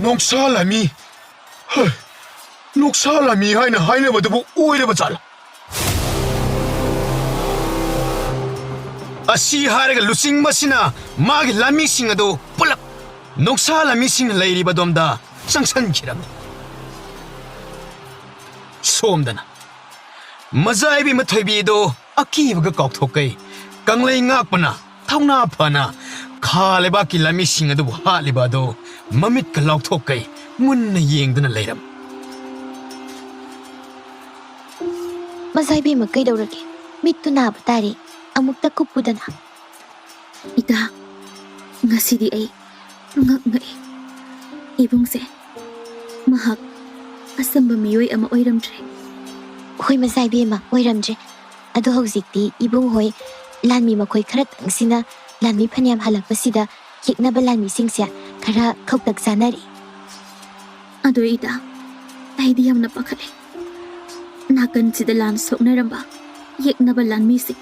ꯅꯣꯡꯁꯥ ꯂꯥꯟꯃꯤ, ꯍꯩ, ꯅꯣꯡꯁꯥ ꯂꯥꯟꯃꯤ ꯍꯥꯏꯅ ꯍꯥꯏꯅꯕꯗꯨꯕꯨ ꯑꯣꯏꯔꯕ ꯖꯥꯠꯂ? ꯑꯁꯤ ꯍꯥꯏꯔꯒ ꯂꯨꯆꯤꯡꯕꯁꯤꯅ ꯃꯥꯒꯤ ꯂꯥꯟꯃꯤꯁꯤꯡ ꯑꯗꯨ ꯄꯨꯂꯞ ꯅꯣꯡꯁꯥ ꯂꯥꯟꯃꯤꯁꯤꯡꯅ ꯂꯩꯔꯤꯕ ꯑꯗꯣꯝꯗ ꯆꯪꯁꯤꯟꯈꯤꯔꯝꯃꯤ꯫ ꯁꯣꯝꯗꯅ ꯃꯖꯥ ꯏꯕꯦꯝꯃ ꯊꯣꯏꯕꯤꯗꯨ ꯑꯀꯤꯕꯒ ꯀꯥꯎꯊꯣꯛꯀꯩ ꯀꯪꯂꯩ ꯉꯥꯛꯄꯅ ꯊꯧꯅꯥ ꯐꯅ ꯈꯥ ꯂꯩꯕꯥꯛꯀꯤ ꯂꯥꯟꯃꯤꯁꯤꯡ ꯑꯗꯨꯕꯨ ꯍꯥꯠꯂꯤꯕ ꯑꯗꯨ ꯃꯃꯤꯠꯀ ꯂꯥꯎꯊꯣꯛꯀꯩ ꯃꯨꯟꯅ ꯌꯦꯡꯗꯨꯅ ꯂꯩꯔꯝꯃꯤ꯫ ꯃꯖꯥ ꯏꯕꯦꯝꯃ, ꯀꯩꯗꯧꯔꯒꯦ? ꯃꯤꯠꯇꯨ ꯅꯥꯕ ꯇꯥꯔꯦ꯫ ꯑꯃꯨꯛꯇ ꯀꯨꯞꯄꯨꯗꯅ꯫ ꯏꯇꯥ, ꯉꯁꯤꯗꯤ ꯑꯩ ꯄꯨꯡꯉꯛ ꯉꯛꯑꯦ꯫ ꯏꯕꯨꯡꯁꯦ, ꯃꯍꯥꯛ ꯑꯆꯝꯕ ꯃꯤꯑꯣꯏ ꯑꯃ ꯑꯣꯏꯔꯝꯗ꯭ꯔꯦ꯫ ꯍꯣꯏ, ꯃꯖꯥ ꯏꯕꯦꯝꯃ, ꯑꯣꯏꯔꯝꯗ꯭ꯔꯦ꯫ ꯑꯗꯣ ꯍꯧꯖꯤꯛꯇꯤ ꯏꯕꯨꯡ ꯍꯣꯏ ꯂꯥꯟꯃꯤ ꯃꯈꯣꯏ ꯈꯔꯇꯪꯁꯤꯅ ꯂꯥꯟꯃꯤ ꯐꯅꯌꯥꯝ ꯍꯜꯂꯛꯄꯁꯤꯗ ꯌꯦꯛꯅꯕ ꯂꯥꯟꯃꯤꯁꯤꯡꯁꯦ ꯈꯔ ꯈꯧꯇꯛ ꯆꯥꯅꯔꯤ꯫ ꯑꯗꯣ ꯏꯇꯥ, ꯑꯩꯗꯤ ꯌꯥꯝꯅ ꯄꯥꯈꯠꯂꯦ꯫ ꯅꯥꯀꯟꯁꯤꯗ ꯂꯥꯟ ꯁꯣꯛꯅꯔꯝꯕ ꯌꯦꯛꯅꯕ ꯂꯥꯟꯃꯤꯁꯤꯡ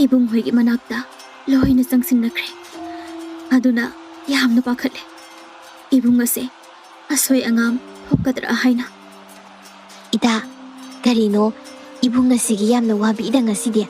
ꯏꯕꯨꯡ ꯍꯣꯏꯒꯤ ꯃꯅꯥꯛꯇ ꯂꯣꯏꯅ ꯆꯪꯁꯤꯟꯅꯈ꯭ꯔꯦ꯫ ꯑꯗꯨꯅ ꯌꯥꯝꯅ ꯄꯥꯈꯠꯂꯦ꯫ ꯏꯕꯨꯡ ꯑꯁꯦ ꯑꯁꯣꯏ ꯑꯉꯥꯝ ꯊꯣꯛꯀꯗ꯭ꯔꯥ ꯍꯥꯏꯅ꯫ ꯏꯇꯥ, ꯀꯔꯤꯅꯣ ꯏꯕꯨꯡ ꯑꯁꯤꯒꯤ ꯌꯥꯝꯅ ꯋꯥꯕꯤꯗ ꯉꯁꯤꯗꯤ?